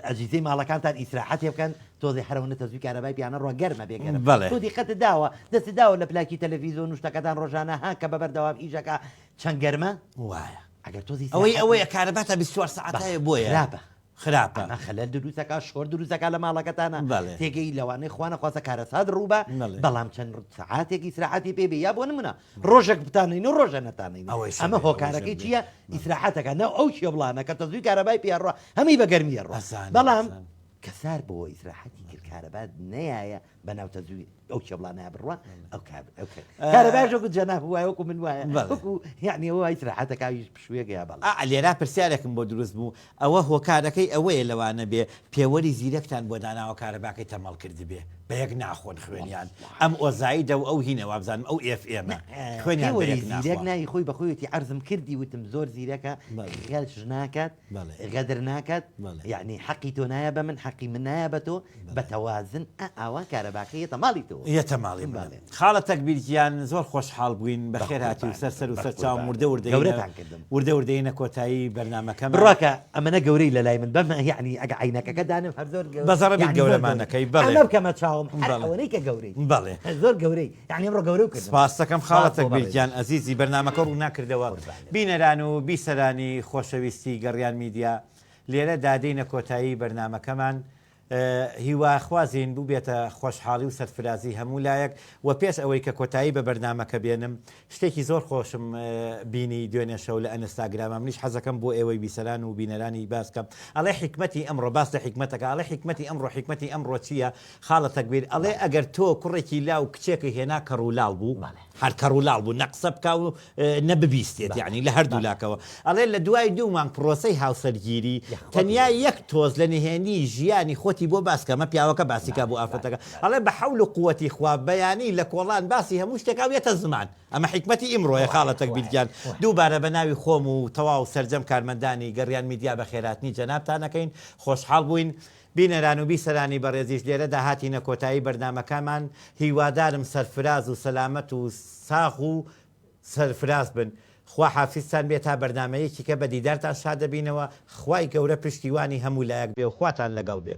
Speaker 2: ئەجیزەی ماڵەکانتان ئیسراحەتێ بکەن تۆزێ هەرەوەنە تەزوی کارەبای پیانە ڕۆ گەرمە بێ گەرم
Speaker 1: بەڵێ.
Speaker 2: تۆ دیقەتت داوە دەستت داوە لە پلاکی تەلەفیزۆن و شتەکەتان ڕۆژانە ها کە بە بەردەوام ئیشەکا چەند گەرمە؟
Speaker 1: وایە.
Speaker 2: ئەگەر تۆزی
Speaker 1: ئەوەی
Speaker 2: ساحەتی
Speaker 1: ئەوەیە کارەبا تا 24 سەعات
Speaker 2: بەڵێ
Speaker 1: هەیە بۆیە
Speaker 2: خراپە
Speaker 1: خراپە.
Speaker 2: ئەمە خەلەل دروست ئەکا شۆر دروست ئەکا لە ماڵەکەتانا
Speaker 1: بەڵێ.
Speaker 2: تێگەی لەوانەیە خوا نەخواستە کارەسات ڕووبا
Speaker 1: بەڵێ.
Speaker 2: بەڵام چەند سەعاتێک ئیسراحەتی پێ بێ یا بۆ نمونە ڕۆژێک بتانین و ڕۆژە نەتانین
Speaker 1: ئەوەیشە
Speaker 2: ئەمە
Speaker 1: بێ، ئەوەیشە
Speaker 2: هۆکارەکەی
Speaker 1: بێ.
Speaker 2: چییە ئیسراحەتەکە ناو ئەو کێبڵانە کە تەزووی کارەبای پێ ئەڕوا هەمووی بە گەرمی ئەڕوا
Speaker 1: ئەزانم
Speaker 2: بەڵام
Speaker 1: ئەزانم.
Speaker 2: کە سارد بۆوە ئیسراحەتی کرد کارەبا نەیایە بە ناو تەزووی ئەو کێبڵانەیا بڕوا ئەو ئەو کارەباش وەکو جەناب وایە وەکو من وایە وەکو یعنی ئەوە ئیسراحەتەکە ئەویش پشوویەک یا بەڵێ.
Speaker 1: ئا لێرا پرسیارێکم بۆ دروست بوو ئەوە هۆکارەکەی ئەوەیە لەوانە بێ پێوەری زیرەکتان بۆ داناوە کارەباکەی تەمەڵ کردبێ بە یەک ناخۆن خوێنیان ئەم ئۆزایدە و ئەو هینە وابزانم ئەو ئێف ئێمە خوێنیان بە
Speaker 2: پێوەری
Speaker 1: یەک
Speaker 2: زیرەک
Speaker 1: ناخوا.
Speaker 2: ناوی خۆی بە خۆیەتی عەرزم کردی وتم زۆر زیرەکە غەش ناکات غەدر ناکات یەعنی حەقی تۆ نایە بە من حەقی من نایە بە تۆ بە تەوازن ئا ئاوا کارەباکە یەتە ماڵی تۆ.
Speaker 1: یەتە ماڵی من. خاڵە تەکبیر گیان زۆر خۆشحاڵ بووین بەخێر هاتی و سەر سەر و سەر چاوم وردە وردە
Speaker 2: گەورەتان کردم.
Speaker 1: وردە وردە یەنە کۆتایی بەرنامەکەمان.
Speaker 2: بڕواکە ئەمەنە گەورەی لەلای من بەم یەعنی ئەگە عەینەکەکە دانێم هەر زۆر گەورە
Speaker 1: بە زەڕەبی
Speaker 2: یەعنی زۆر
Speaker 1: گەورەمان
Speaker 2: گەورەی
Speaker 1: نەکەی بەڵێ.
Speaker 2: ئەمە بکەمە چاوم هەر
Speaker 1: بەڵێ.
Speaker 2: ئەوەنەی کە گەورەی
Speaker 1: بەڵێ.
Speaker 2: زۆر گەورەی یەعنی ئەمڕۆ گەورەو کردم.
Speaker 1: سپاست دەکەم خاڵە
Speaker 2: سپاس بۆ
Speaker 1: تەکبیر
Speaker 2: بەڕێزت.
Speaker 1: گیان ئەزیزی بەرنامەکە ڕووناکردەوە
Speaker 2: قوربانت.
Speaker 1: بینەران و بیسەرانی خۆشەویستی گەڕیان میدیا لێرە دا دێینە کۆتایی بەرنامەکەمان. هیواخوازین بووبێتە خۆشحاڵی و سەرفرازی هەموو لایەک و پێش ئەوەی کە کۆتایی بە بەرنامەکە بێنم شتێکی زۆر خۆشم بینی دوێنێ شەو لە ئەنستاگراما منیش حەزەکەم بۆ ئێوەی بیسەران و بینەرانی باس کەم ئەڵێ حیکمەتی ئەمڕۆ باس لە حیکمەتەکە ئەڵێ حیکمەتی ئەمڕۆ حیکمەتی ئەمڕۆ چییە خاڵە تەکبیر ئەڵێ ئەگەر تۆ کوڕێکی لاو کچێکی هێنا کەڕ و لاڵ بوو هەر کەڕ و لاڵ بوو نە قسە بکا و نە ببیستێت یەعنی لە هەردوو لاکەوە ئەڵێ لە دوای دوو مانگ پرۆسەی هاوسەرگیری تەنیا یەک تۆز لە نهێنی ژیانی خۆتی بۆ باس کە ئەمە پیاوەکە باسی کا بۆ ئافرەتەکە ئەڵێ بە حەول و قوەتی خوا بەیانی لە کۆڵان باسی هەموو شتێک ئەو یەتە زمان ئەمە حیکمەتی ئیمڕۆیە خاڵە تەکبیر گیان دووبارە بە ناوی خۆم و تەواو سەرجەم کارمەندانی گەڕیان میدیا بەخێرهاتنی جەنابتان ئەکەین خۆشحاڵ بووین بینەران و بیسەرانی بەڕێزیش لێرەدا هاتینە کۆتایی بەرنامەکەمان، هیوادارم سەرفراز و سەلامەت و ساغ و سەرفراز بن، خوا حافیزتان بێ تا بەرنامەیەکی کە بە دیدارتان شاد دەبینەوە، خوای گەورە پشتیوانی هەموو لایەک بێ و خواتان لەگەڵ بێ.